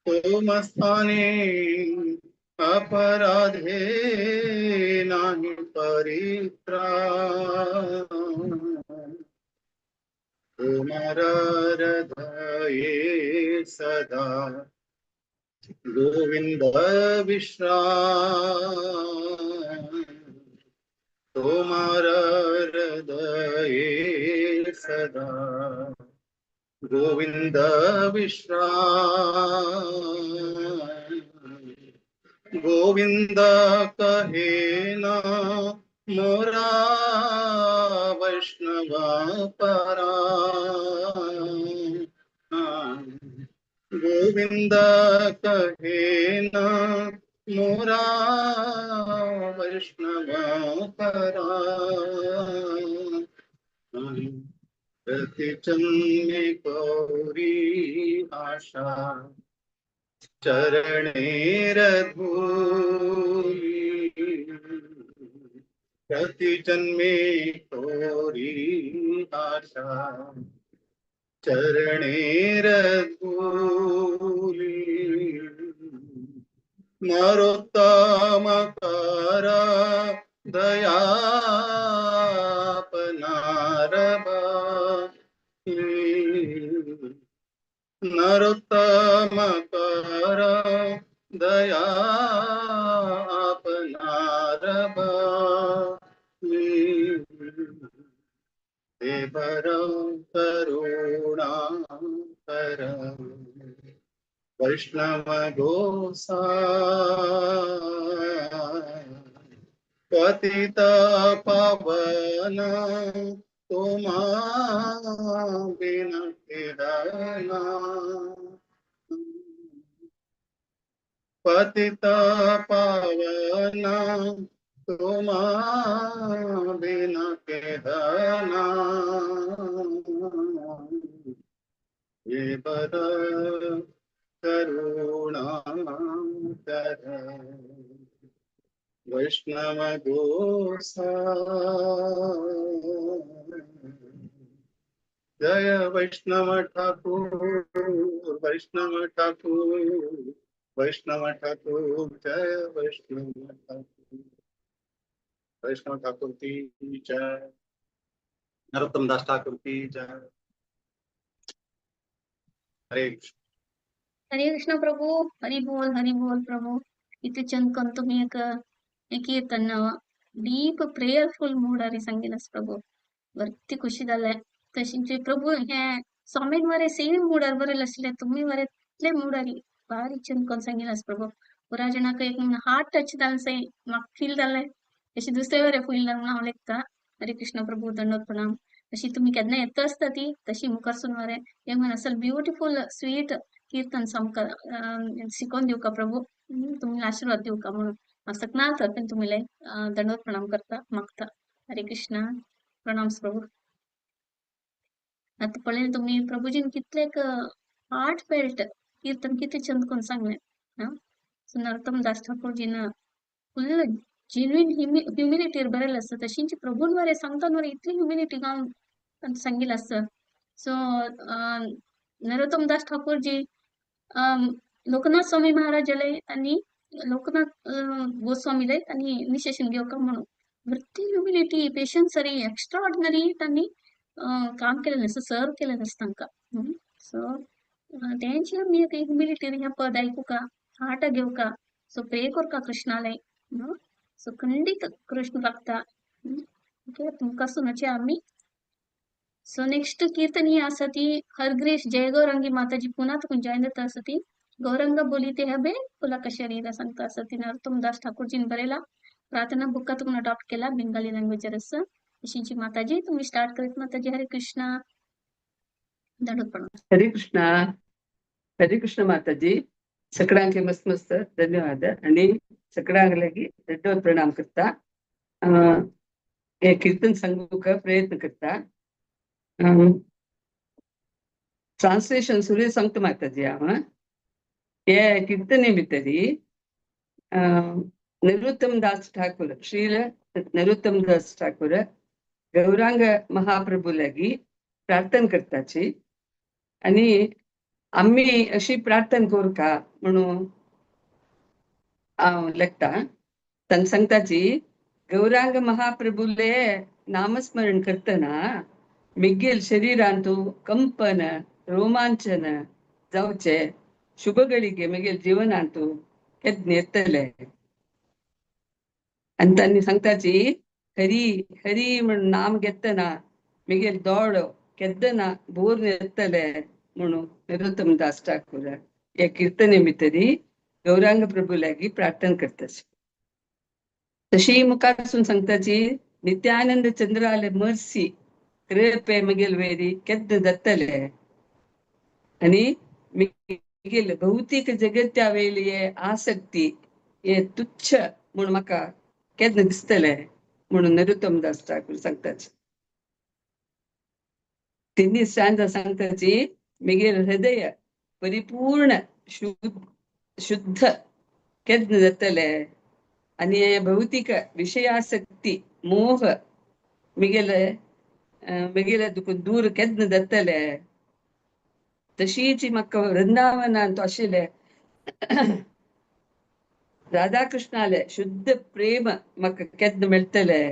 तुम स्थाने अपराधे नाही परित्राण, तुम्हार हृदये सदा गोविंद विश्राम, तुम्हार हृदये सदा गोविंद विश्राम, गोविंद कहे ना मोरा वैष्णव परा, गोविंद कहे ना मोरा वैष्णव करा। प्रतिचन्मे गौरी आशा चरणेर धूली। प्रतिजन्मे गौरी आशा चरणेर धूली। नरोत्तम करा दया नरोत्तम करा दया अपनार देवर करुणा कर वैष्णव गोसा। पतित पावन तुमा बिन किरना। पतित पावन तुमा बिन किरना। हे बर करुणा कर वैष्णव गोसा। जय वैष्णव ठाकुर वैष्णव ठाकुर वैष्णव ठाकुर जय वैष्णव ठाकुर। वैष्णव ठाकुर की जय। नरोत्तम दास ठाकुर की जय। हरे कृष्ण। हरे कृष्ण प्रभु। हरि बोल प्रभु। इतले चंद करून तुम्ही एक कीर्तन डीप प्रेयरफुल मूडारी सांगितलंस प्रभू। वरती खुशी जाले तशींचे प्रभू हे स्वामीन वरे सेम मूडार बरेल आसले तुम्ही वरे इतले मूडारी बारीक चंद करून सांगितलंस प्रभू। पुरा जणाक एक हार्ट टच जालें सई म्हाका फील जालें तशी दुसरे वरे फील जालें म्हणून हांव लेखता। हरे कृष्ण प्रभू दंडवत प्रणाम। तशी तुम्ही केन्ना येता आसता ती तशी मुखारसून वरे एक म्हण असल ब्युटिफूल स्वीट कीर्तन सामकां शिकोवन दिवका प्रभू। तुम्ही आशीर्वाद दिवका म्हणून हांव सकना तर्फेन तुमी दंडवत प्रणाम करता मागता। हरे कृष्णा प्रणाम प्रभू। आतां पळयलें तुमी प्रभूजीन कितलेक हार्ट फेल्ट कीर्तन कितलें चंद करून सांगलें। सो नरोत्तम दास ठाकूरजीन फुल जेन्युइन ह्युमिलिटीर बरयलें आसा तशींच प्रभून वरे सांगता वरे इतली ह्युमिलिटी गावन सांगिल्लें आसा। सो नरोत्तम दास ठाकूरजी लोकनाथ स्वामी महाराजाले आनी लोकनाथ गोस्वामीले तांणी इनिशिएशन घेवका म्हणून वृत्ती ह्युमिलिटी पेशन्स सरी एक्स्ट्राऑर्डिनरी तांणी काम केलें आसा सर्व केलें आसा तांकां। सो तेंची आमी एक ह्युमिलिटी हें पद आयकुका हार्टा घेवका। सो प्रे करका कृष्णाले। सो खंडीत कृष्ण लागता। ओके तुमकां सुनचे आमी। सो नेक्स्ट कीर्तन ही आसा ती हरग्रेश जय गौरंगी माताजी पुन्हा तुका जॉयन जाता आसा ती गौरंग बोलिते हबे पुलक शरीर सांगता आसा ती नरोत्तम दास ठाकूरजीन बरयला। प्रार्थना बुक्का तुका अडॉप्ट केला बेंगाली लँग्वेजर आसा। अशींची माताजी तुम्ही स्टार्ट करीत माताजी। हरे कृष्णा दंडवत प्रणाम। हरे कृष्णा। हरे कृष्ण माताजी। सगळ्यांके मस्त मस्त धन्यवाद आणि सगळ्यांक लागी दंडवत प्रणाम करता। हे कीर्तन सांगूक प्रयत्न करता। ट्रान्सलेशन सुरेश सांगता माताजी हांव। हे कीर्तने भितरी नरोत्तम दास ठाकूर श्रील नरोत्तम दास ठाकूर गौरांग महाप्रभू लागी प्रार्थना करताची आणि आम्ही अशी प्रार्थना करूका म्हणून हांव लेखता। तांकां सांगताची गौरांग महाप्रभूले नामस्मरण करतना मिगेल शरीरांतु कंपन रोमांचन जावचे शुभಗಳಿಗೆ मिगेल जीवनांतु केद्न येतले। आनी तांणी सांगताची हरी हरी म्हणून नाम घेतना मिगेल दोळो केदना बोर येतले म्हणून नरोत्तम दास ठाकूर या कीर्तने भितरी गौरांग प्रभू लागी प्रार्थना करताची। तशी मुखारसून सांगताची नित्यानंद चंद्राले मर्सी कृपे मगेल वेरी केद्द जातले आणि मिगेल भौतिक जगत्या वेली आसक्ती हे तुच्छ म्हूण म्हाका केन्ना दिसतलें म्हणून नरोत्तम दास ठाकूर सांगताच. तिन्ही स्टँजा सांगताची मिगेल हृदय परिपूर्ण शुद्ध शुद्ध केन्ना जातले आनी हे भौतिक विशयासक्ती मोह मिगेले मिगेले तुका दूर केन्ना जातले. तशीच म्हाका वृंदावनांत आशिल्ले राधाकृष्णाले शुद्ध प्रेम म्हाका केन्ना मेळटले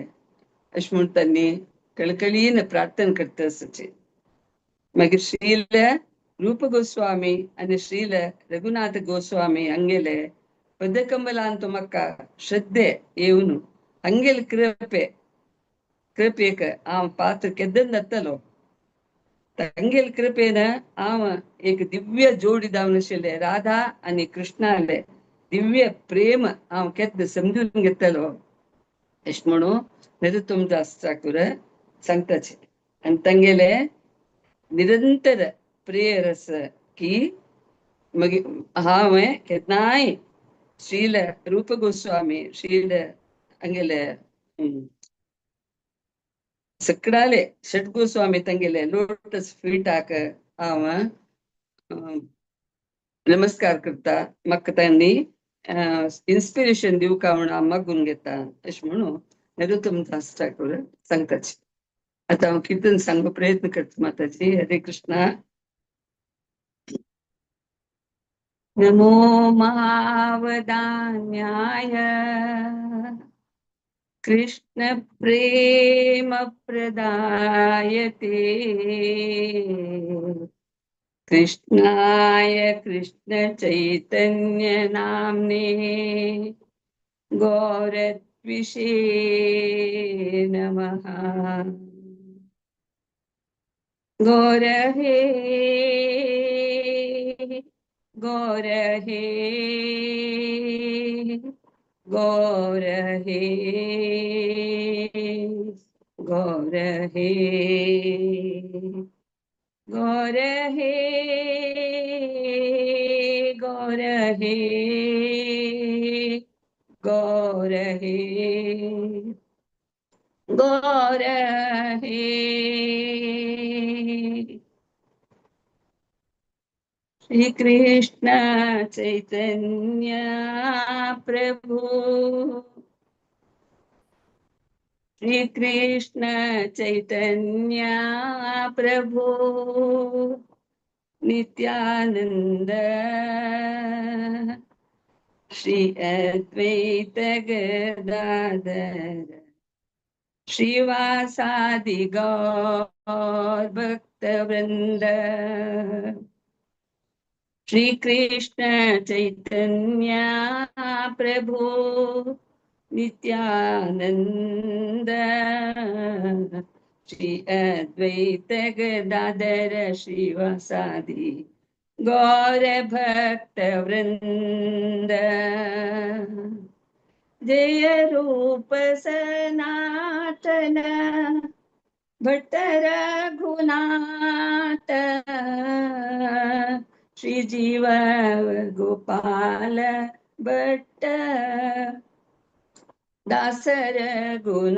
अशें म्हूण तांणी कळकळीन प्रार्थना करता आसची. मागीर श्रील रूप गोस्वामी आनी श्रील रघुनाथ गोस्वामी हांगेले पदकमलांत म्हाका श्रद्धे येवन हांगेले कृपे कृपेक हांव पात्र केद्दन जातलो. तांगेले कृपेन हांव एक दिव्य जोडी जावन आशिल्ले राधा आनी कृष्णाले दिव्य प्रेम हांव केन्ना समजून घेतलो अशें म्हणून नरोत्तम दास ठाकूर सांगताचे. आनी तांगेले निरंतर प्रेयर आसा की मागीर हांवें केन्नाय श्रील रूप गोस्वामी श्रील हांगेले सकडाले षट गोस्वामी तांगेले लोटस फीटाक हांव नमस्कार करता. म्हाका तांणी इन्स्पिरेशन दिवका म्हूण हांव मागून घेता अशें म्हणून नरोत्तम दास ठाकूर सांगताचे. आतां हांव किर्तन सांगपाक प्रयत्न करता माताजी. हरे कृष्णा. नमो महावदान्याय कृष्ण प्रेम प्रदायते कृष्णाय कृष्ण चैतन्य नामने गौरद्विषे नमः. गौर हे गौर हे गौर हे गौर हे गौर हे गौर हे गौर हे गौर हे. श्री कृष्ण चैतन्य प्रभु श्री कृष्ण चैतन्य प्रभु नित्यानंद श्री अद्वैत गदाधर श्रीवासादि गौर भक्त वृंद. श्री कृष्ण चैतन्य प्रभु नित्यानंद श्री अद्वैत गदाधर श्रीवासादि गौर भक्त वृंद. जय रूप सनातन भट्ट रघुनाथ श्री जीव गोपाल भट्ट दास रघुनाथ.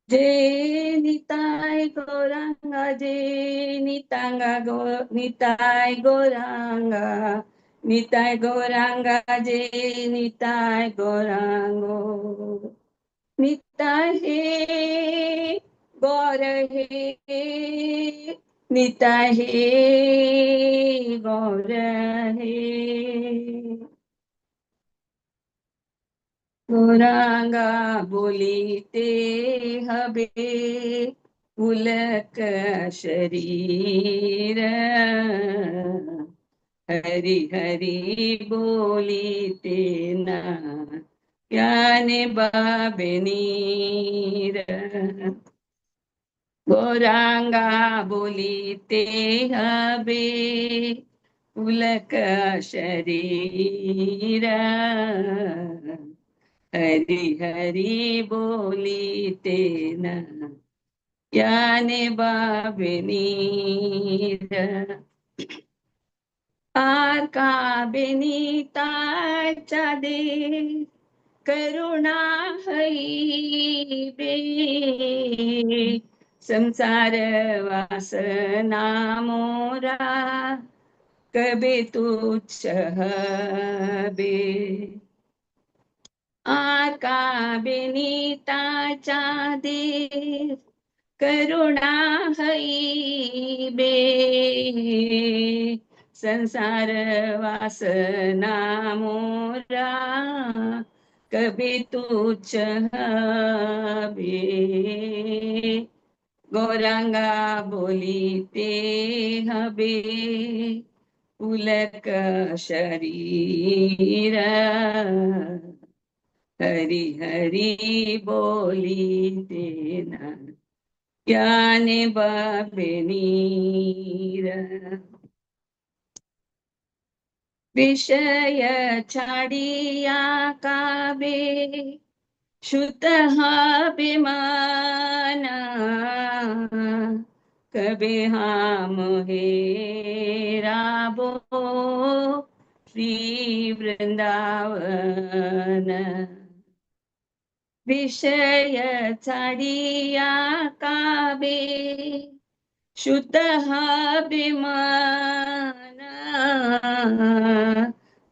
जय निताय गौरांगा जय नितांगा गो निताय गौरांगा निताय गौरांगा जय निताय गौरांगो निताय हे गौर हे निताय हे गौर हे. गौरांगा बोलिते हबे पुलक शरीर हरि हरि बोलिते ना ज्ञाने बाबे नीर. गौरांगा बोलिते हबे पुलक शरीर हरि हरि बोलिते ना ज्ञाने बाबे नीर. Are काबे निताय चादे करुणा हईबे संसार वासना मोरा कबे तुच्छ हबे। Are काबे निताच्या देव करुणा हईबे संसार वासना मोरा कभी तुच्छ हबे। गौरांगा बोलिते हबे पुलक शरीर हरि हरि बोलिते ना ज्ञाने बाबे नीर। विषय छाडिया काबे शुद्ध अभिमान कबे हम हेराबो श्री वृंदावन। विषय छाडिया काबे शुद्ध अभिमान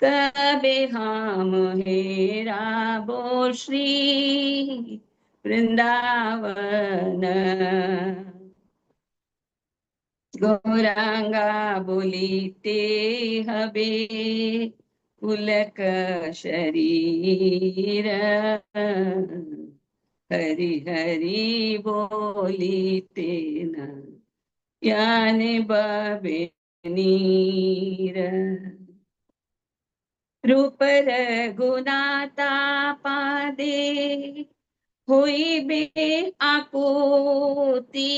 कबे हम हेराबो श्री वृंदावन। गौरांगा बोलिते हबे पुलक शरीर हरि हरि बोलिते न याने बाबे नीर। रूप रघुनाथा पादे होइबे आकुति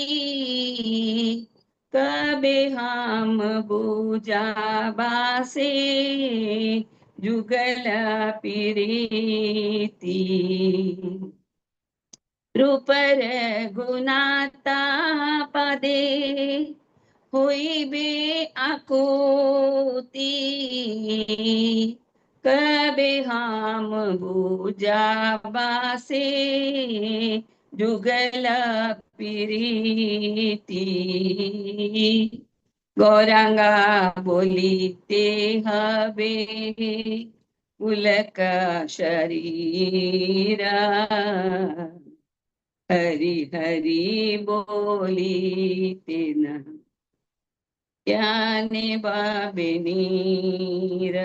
कबे हम बुझाबासे जुगल पीरीति। रूप रघुनाथा पदे होइबे आकुति कबे हम बुझाबासे जुगल पीरीति। गौरांगा बोलिते हबे पुलक शरीर हरि हरि बोलिते न ज्ञाने बाबे नीर।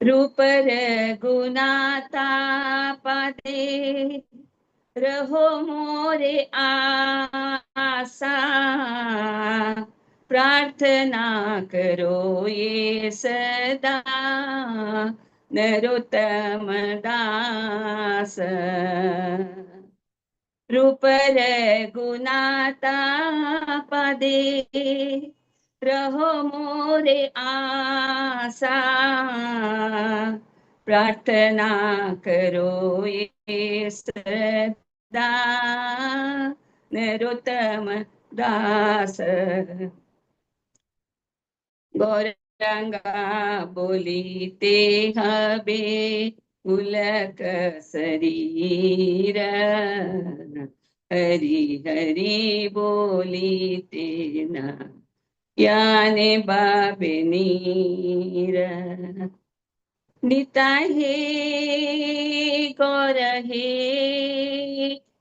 रूप रघुनाथा पदे रहो मोरे आसा प्रार्थना करो ये सदा नरोत्तम दास। रूप रघुनाथा पदे रहो मोरे आसा प्रार्थना करो ये सदा नरोत्तम दास। गौरांगा बोलिते हबे पुलक शरीर हरि हरि बोलिते न याने बाबे नीर। निताय हे गौर हे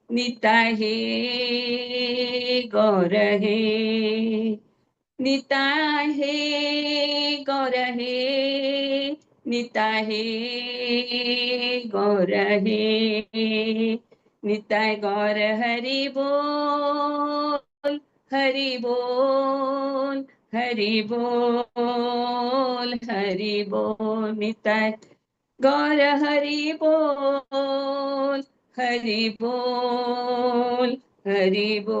निताय हे गौर हे निताय हे गौर हे निताय हे गौर हे निताय गौर हरि बोल हरि बोल हरि बोल हरि बोल निताय गौर हरि बोल हरि बोल हरि बोल।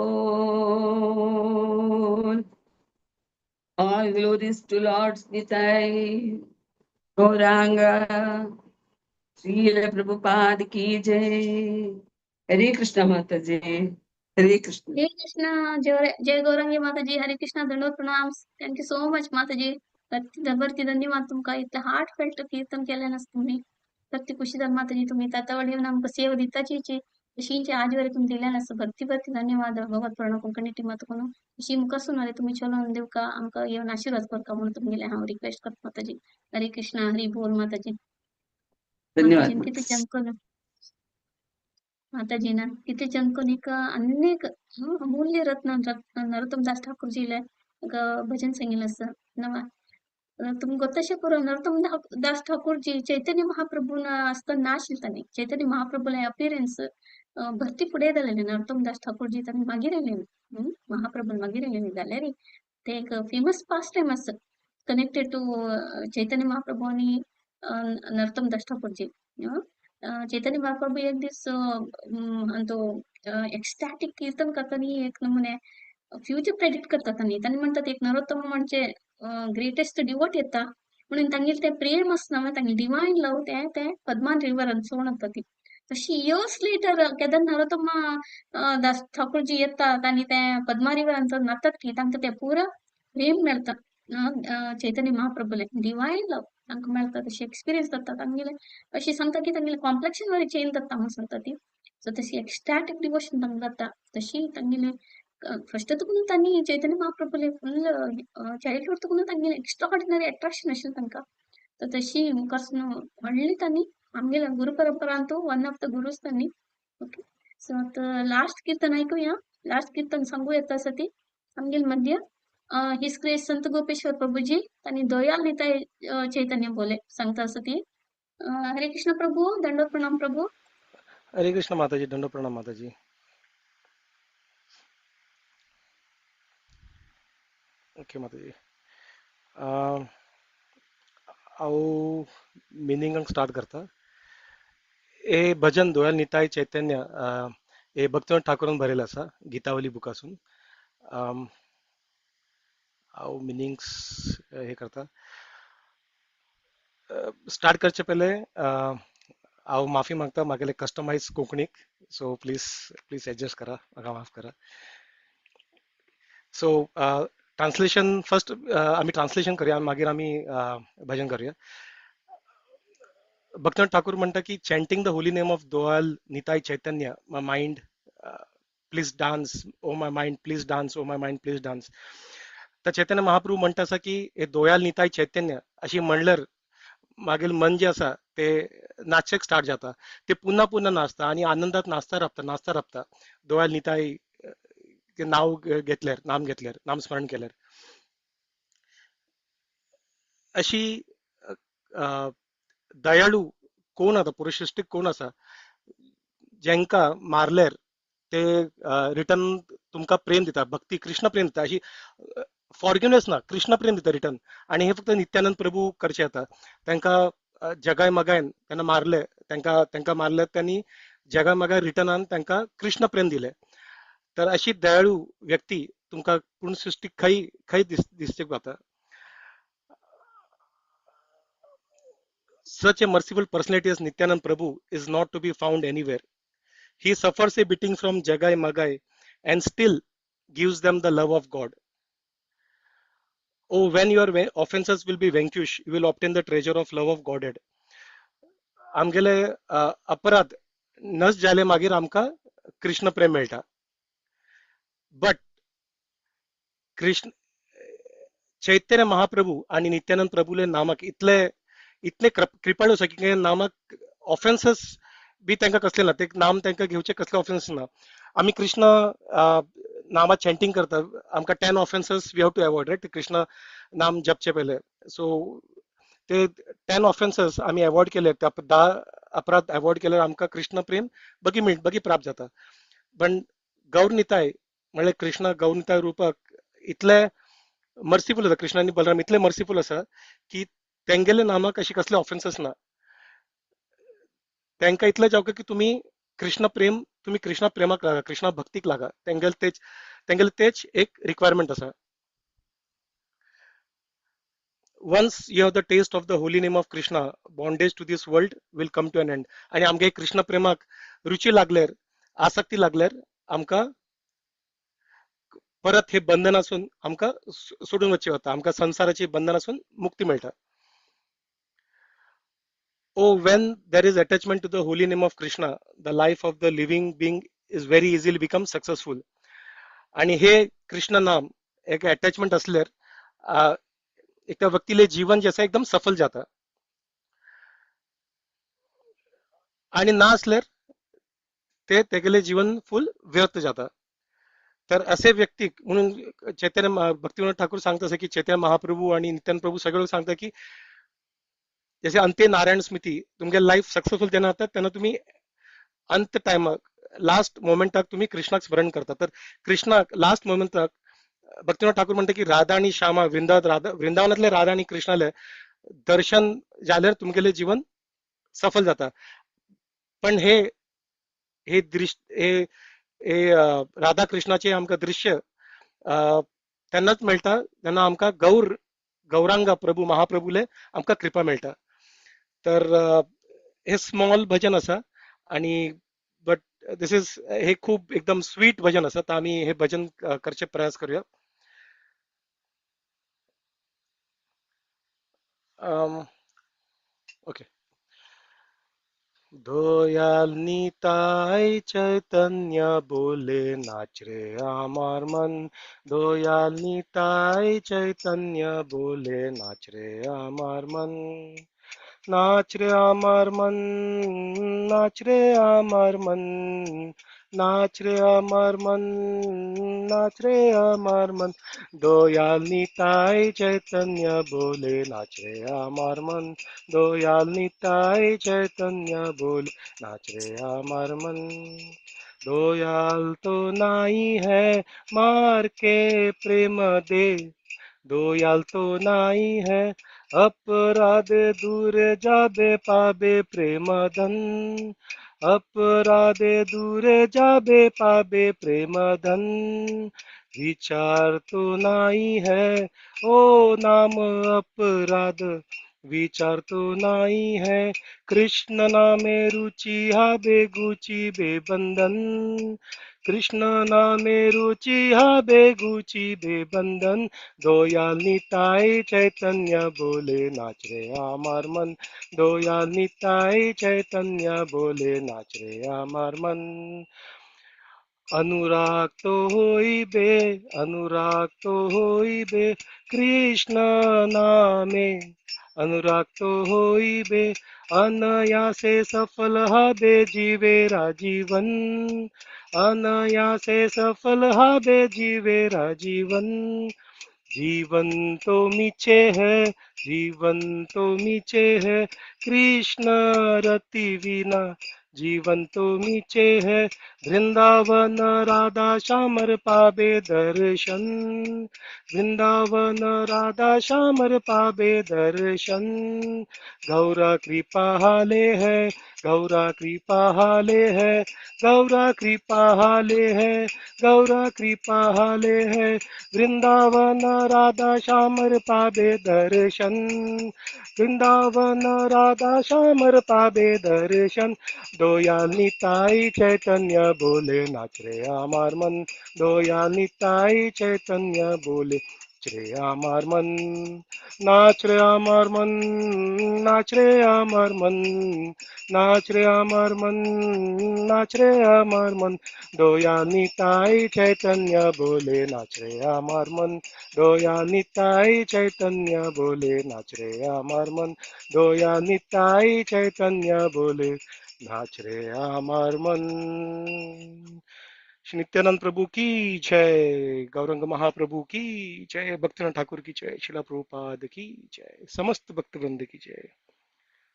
All glories to Lord Nitai Gauranga Srila Prabhupada ki jai. Hare Krishna Mataji. हरे कृष्ण. हरे कृष्ण, जय जय गौरंगी माताजी. हरे कृष्ण, दंडवत प्रणाम. Thank you so much Mataji. भरती धन्यवाद तुमकां. इतलें हार्ट फेल्ट कीर्तन केलें आसा तुमी. भरती खुशी जाली माताजी. तुमी तातावळ येवन आमकां सेवा दिताची अशींचे आजवरे तुमी दिल्यान आसा. भरती भरती धन्यवाद. भगवत प्रणव कोंकणी टिमा तुका अशी मुखासून आरे तुमी चलोवन दिवका, आमकां येवन आशीर्वाद करका म्हणून तुमगेले हांव रिक्वेस्ट करता माताजी. हरे कृष्ण, हरी बोल माताजी. धन्यवाद. माताजीन कितें चमकन, माताजीना कितें चमकन एक अनेक अमूल्य रत्न नरोत्तम दास ठाकूरजीले एक भजन सांगिल्लें आसा. नवा तुमकां ಗೊತ್ತशें पुरो, नरोत्तम दास ठाकूरजी चैतन्य महाप्रभून आसतना नाशिल्ले तांणी. चैतन्य महाप्रभूले अपियरन्स भरती फुडें जालेलें. नरोत्तम दास ठाकूरजी तांणी मागीर येयलेले, महाप्रभून मागीर येयलेले. जाल्यार ते एक फेमस पास्ट टायम आसा कनेक्टेड टू चैतन्य महाप्रभू आनी नरोत्तम दास ठाकूरजी. चैतन्य महाप्रभू एक दीस तो एक्स्टॅटिक कीर्तन करताना एक नमुने फ्युचर प्रेडिक्ट करता तांणी. तांणी म्हणटात एक नरोत्तम म्हणजे ग्रेटेस्ट डिवोट येता म्हणून. तांगेलें तें प्रेम आसना, तांगेलें डिवायन लव, तें तें पद्मान रिवरान चोवन वता ती. तशी इयर्स लेटर केन्ना नरोत्तम दास ठाकूरजी येतात आनी ते पद्मा रिवरान न्हातात की तांकां तें पुरा प्रेम मेळटा, चैतन्य महाप्रभूलें डिवायन लव तांकां मेळटा. तशी एक्सपिरियन्स जाता तांगेलें. अशी सांगता की तांगेलें कॉम्प्लेक्शन वरी चेंज जाता म्हणून सांगता ती. सो तशी एक्स्टॅटिक डिवोशन तांकां जाता. तशी तांगेलें फस्ट तुकून तांणी चैतन्य महाप्रभूले फुल चाइल्डहुड तुकून तांगेलें एक्स्ट्राऑर्डिनरी अट्रॅक्शन आशिल्लें तांकां. तर तशी मुखारसून व्हडली तांणी आमगेल्या गुरु परंपरांतू वन ऑफ the गुरूस तांणी. ओके, सो आतां लास्ट कीर्तन ऐकूया. लास्ट कीर्तन सांगू येता आसा ती आमगेले मध्य his grace संत गोपेश्वर प्रभूजी. तांणी दयाल निताय चैतन्य बोले सांगता आसा ती. हरे कृष्ण प्रभू, दंडवत प्रणाम प्रभू. हरे कृष्ण माताजी, दंड प्रणाम माताजी. ओके माताजी, हांव मिनिंगाक स्टार्ट करता. हे भजन दोयाल निताय चैतन्य हे भक्तवन ठाकूरान बरयलें आसा गीतावली बुकासून. हांव मिनिंग्स हे करता. स्टार्ट करचे पयलें हांव माफी मागता म्हागेले कस्टमायज कोंकणीक. सो प्लीज प्लीज एडजस्ट करा, म्हाका माफ करा. सो ट्रान्सलेशन फर्स्ट, आमी ट्रान्सलेशन करूया, मागीर आमी भजन करूया. भक्तनाथ ठाकूर म्हणटा की chanting the holy name of Dayal Nitai Chaitanya, my mind please dance, oh my mind please dance, oh my mind please dance. तर चैतन्य महाप्रभू म्हणटा आसा की हे दोयाल निताय चैतन्य अशी म्हणल्यार मागीर मन जे आसा ते नाचेक स्टार्ट जाता. ते पुन्हा पुन्हा नाचता आनी आनंदात नाचता राबता, नाचता राबता दोयाल निताय नाव घेतल्यार, नाम घेतल्यार, नाम स्मरण केल्यार. अशी दयाळू कोण आतां पुरुषसृष्टीक कोण आसा जेंका मारल्यार ते रिटर्न तुमकां प्रेम दिता, भक्ती कृष्ण प्रेम दिता, अशी फॉरगिवनेस ना, कृष्ण प्रेम दिता रिटर्न. आनी हे फक्त नित्यानंद प्रभू करचे येता. तांकां जगाय मगायन तेन्ना मारले, तांकां तांकां मारले त्यांनी जगाय मगाय रिटर्नान तांकां कृष्ण प्रेम दिले. तर अशी दयाळू व्यक्ती तुमकां पूर्ण सृष्टीक खंय खंय दिसचेक जाता. Such a merciful personality as Nityanand Prabhu is not to be found anywhere. He suffers a beating from Jagai Magai and still gives them the love of God. Oh, when your offenses will be vanquished, you will obtain the treasure of love of Godhead. आमगेले अपराध नस जाले मागीर आमकां कृष्ण प्रेम मेळटा. But Krishna Chaitanya Mahaprabhu आनी नित्यानंद प्रभूले नामाक इतले इतले कृपाळू आसा की नामाक ऑफेन्सेस बी तांकां कसले ना, ते नाम तांकां घेवचे कसले ऑफेन्स ना. आमी कृष्ण नामा चॅन्टिंग करता, आमकां 10 offences we have to avoid, right? Krishna नाम जपचे पयले. सो ते 10 ऑफेन्सेस आमी एवॉयड केले, 10 अपराध एवॉयड केल्यार आमकां कृष्ण प्रेम बगी मेळ बगी प्राप्त जाता. पण गौर निताय म्हणल्यार कृष्ण गौर निताय रुपाक इतले मर्सिफूल आसा, कृष्ण आनी बलराम इतले मर्सिफूल आसा की तेंगेले नामाक अशी कसले ऑफेन्सेस ना. तांकां इतलें जावका की तुमी कृष्ण प्रेम, तुमी कृष्ण प्रेमाक लागा, कृष्ण भक्तीक लागा. तेंगेले तेच एक रिक्वायरमेंट आसा. Once you have the taste of the holy name of Krishna, bondage to this world will come to an end. आनी आमगे कृष्ण प्रेमाक रुची लागल्यार, आसक्ती लागल्यार आमकां परत हे बंधनासून आमकां सोडून वचचें वता, आमकां संवसाराची बंधनासून मुक्ती मेळटा. Oh, when there is attachment to the holy name of Krishna, the life of the living being is very easily become successful. आणि हे कृष्ण नाम एक अटॅचमेंट असल्यार एका व्यक्तीले जीवन जे आसा एकदम सफल जाता, आणि ना असल्यार ते तेगेले जीवन फुल व्यर्थ जाता. तर असे व्यक्ती म्हणून चैतन्य भक्तिविनोद ठाकूर सांगता असे की चैतन्य महाप्रभू आणि नित्यानंद प्रभू सगळे सांगता की जसे अंते नारायण स्मृती तुमगे लाईफ सक्सेसफुल जेन्ना जाता तेन्ना तुम्ही अंत टायमाक लास्ट मोमेंटाक तुम्ही कृष्णाक स्मरण करता. तर कृष्णाक लास्ट मोमेंटाक भक्तिविनोद ठाकूर म्हणटा की राधा आणि श्यामा वृंदावनातले राधा आणि कृष्णाले दर्शन जाल्यार तुमगेले जीवन सफल जाता. पण हे हे दृश्य हे हे राधा कृष्णाचे आमकां दृश्य तेन्नाच मेळटा जेन्ना आमकां गौरांगा प्रभू महाप्रभूले आमकां कृपा मेळटा. तर हे स्मॉल भजन आसा आणि बट this is हे खूब एकदम स्वीट भजन आसा. तर आमी हे भजन करचे प्रयास करूया. ओके. দয়াল নিতাই চৈতন্য বলে নাচ রে আমার মন, দয়াল নিতাই চৈতন্য বলে নাচ রে আমার মন, নাচ রে আমার মন, নাচ রে আমার মন, নাচ রে আমার মন, নাচ রে আমার মন, দয়াল নিতাই চৈতন্য বলে নাচ রে আমার মন, দয়াল নিতাই চৈতন্য বলে নাচ রে আমার মন। দয়াল তো নাই है मार के प्रेम दे, दयाल तो নাই है अपराध दूर जाबे पाबे प्रेम धन, अपराध दूर जाबे पाबे प्रेम धन, विचार तो नाही है ओ नाम अपराध, विचार तो नाही है कृष्ण नामे रुचि हाबे गुची बेबंधन, कृष्ण नामे रुचि हाबे गुची बेबंधन, दयाल निताई चैतन्य बोले नाच रे आमार मन, दयाल निताई चैतन्य बोले नाच रे आमार मन। अनुराग तो होइबे, अनुराग तो होइबे कृष्ण नामे, अनुराग तो होइबे अनायासे सफल हबे जीवेरा जीवन, अनायासे सफल हबे जीवेरा जीवन। जीवन तो मीछे है, जीवन तो मीछे है कृष्ण रति विना, जीवन तो मीछे है वृंदावन राधा श्यामर पाबे दर्शन, वृंदावन राधा श्यामर पाबे दर्शन। गौरा कृपा हाले है, गौरा कृपा हाले है, गौरा कृपा हाले है, गौरा कृपा हाले है वृंदावन राधा श्यामर पाबे दर्शन, वृंदावन राधा श्यामर पाबे दर्शन। दयाल निताई चैतन्य बोले नाच रे आमार मन, दयाल निताई चैतन्य बोले नाच रे आमार मन, नाच रे आमार मन, नाच रे आमार मन, नाच रे आमार मन, नाच रे आमार मन। दयाल निताई चैतन्य बोले नाच रे आमार मन, दयाल निताई चैतन्य बोले नाच रे आमार मन, दयाल निताई चैतन्य बोले नाच रे आमार मन। श्री नित्यानंद प्रभु की जय, गौरंग महाप्रभु की जय, भक्तिनाथ ठाकुर की जय, शिला प्रभुपाद की जय, समस्त भक्तवृंद की जय।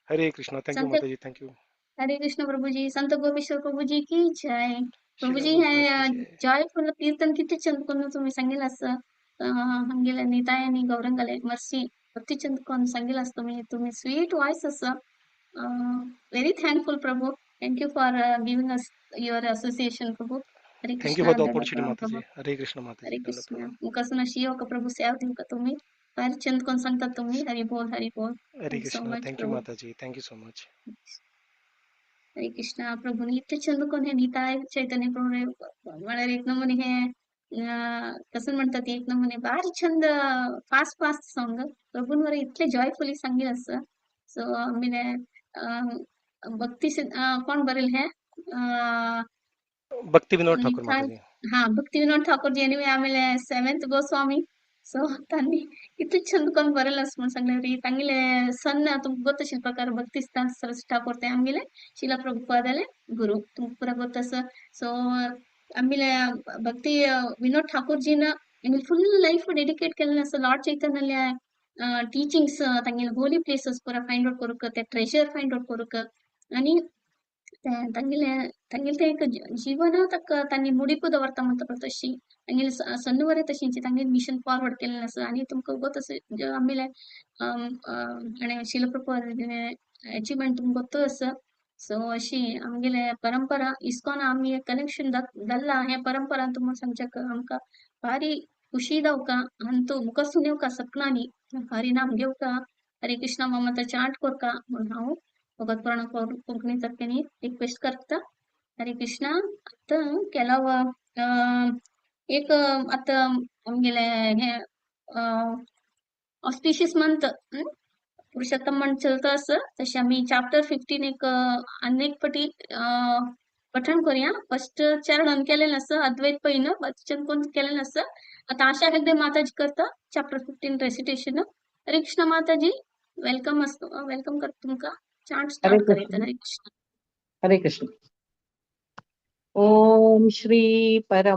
हरे Krishna. Thank you Mataji. Thank you. Hare Krishna Prabhuji. संत गोपेश्वर प्रभुजी की जय. शिला प्रभुजी प्रभुपाद की हे जय. जॉयफुल कीर्तन किती चंद कोण तुम्ही सांगेल असं हंगेले निताय आणि गौरंगाले मर्सी किती चंद कोण सांगेल असं तुम्ही, तुम्ही स्वीट वॉइस असं. Very thankful Prabhu. Thank you for giving us your association Prabhu. Hare thank you Krishna. For the दंड अपॉर्च्युनिटी प्रणाम माताजी. प्रभू. हरे कृष्ण माताजी. हरे दंड कृष्ण. प्रणाम. मुकासून अशी का प्रभू सेवा देऊ का तुम्ही, फार चंद कोण सांगतात तुम्ही. हरी बोल, हरी बोल. Hare thank you so Krishna. Much thank you Prabhu. Mataji. Thank you so much. Hare Krishna. Prabhu इतके चंद कोण हे निताय चैतन्य प्रभू म्हळ्यार एक नमुने हे कसं म्हणतात एक नमुने भारी छंद फास्ट फास्ट साँग प्रभूंवर इतले जॉयफुली सांगील असं. सो आमगे भक्ती कोण बरेल हे? भक्ती विनोद ठाकूर माताजी. हा, भक्ती विनोद ठाकूरजी एनिवे. ಆಮೇಲೆ ಸೆವೆಂತ್ ಗೋಸ್ವಾಮಿ. ಸೊ तांणी कितले छंद करून बरेल आसा म्हणून सांगले री. तांगेले सन्न तुमकां ಗೊತ್ತ, ಶಿಲ್ಪಕಾರ ಭಕ್ತಿ सरस्वती ठाकूर ते आमगेले ಶಿಲ ಪ್ರಭುಪಾದಲೆ ಗುರು, तुमकां ಪೂರ ಗೊತ್ತಸ. ಸೊ ಆಮೇಲೆ ಭಕ್ತಿ ವಿನೋದ್ ಠಾಕೂರ್ಜಿನ ಫುಲ್ ಲೈಫ್ ಡೆಡಿಕೇಟ್ केलेलं आसा लॉर्ड चैतन्याल्या टीचिंग्स, तांगेले होली प्लेसेस पुरा फायंड आउट करूंक, ते ट्रेजर फायंड आउट करूंक आणि तांगेले तांगेले ते एक जीवन ताका तांणी मुडीपू दवरता म्हणटा तशी तांगेले सन्नुवरे तशींची तांगेले मिशन फॉरवर्ड केलेलें आसा. आनी तुमकां ಗೊತ್ತ आसा, आमगेले आणि शिल अचिव्हमेंट तुमकां ಗೊತ್ತು आसा. सो अशी आमगेले परंपरा इस्कॉन आमी कनेक्शन धरला हे परंपरा तुमकां सांगच्याक आमकां भारी खुशी जावका. आनी तूं मुखार येवका सपनांनी हरिनाम घेवका, हरे कृष्णा मंत्र चांट करका म्हणून हांव भगवत कोंकणी तर्फेनी रिक्वेस्ट करता. हरे कृष्णा. आतां केलाव एक आतां आमगेले हे ऑस्पिशियस मंथ पुरुषोत्तम मंथ चलता आसा, तशें आमी चॅप्टर 15 एक आनी एक पटी पठण करूया. फर्स्ट चरण केलेलें आसा, अद्वैत पयन वाचन कोण केलेलें आसा. आतां आशा हेगडे माताजी करता चॅप्टर 15 रेसिटेशन. हरे कृष्ण माताजी, welcome असतो, welcome करता तुमकां. चांट हरे स्टार्ट कृष्ण. करता. हरे कृष्ण. हरे कृष्ण. ओम श्री परम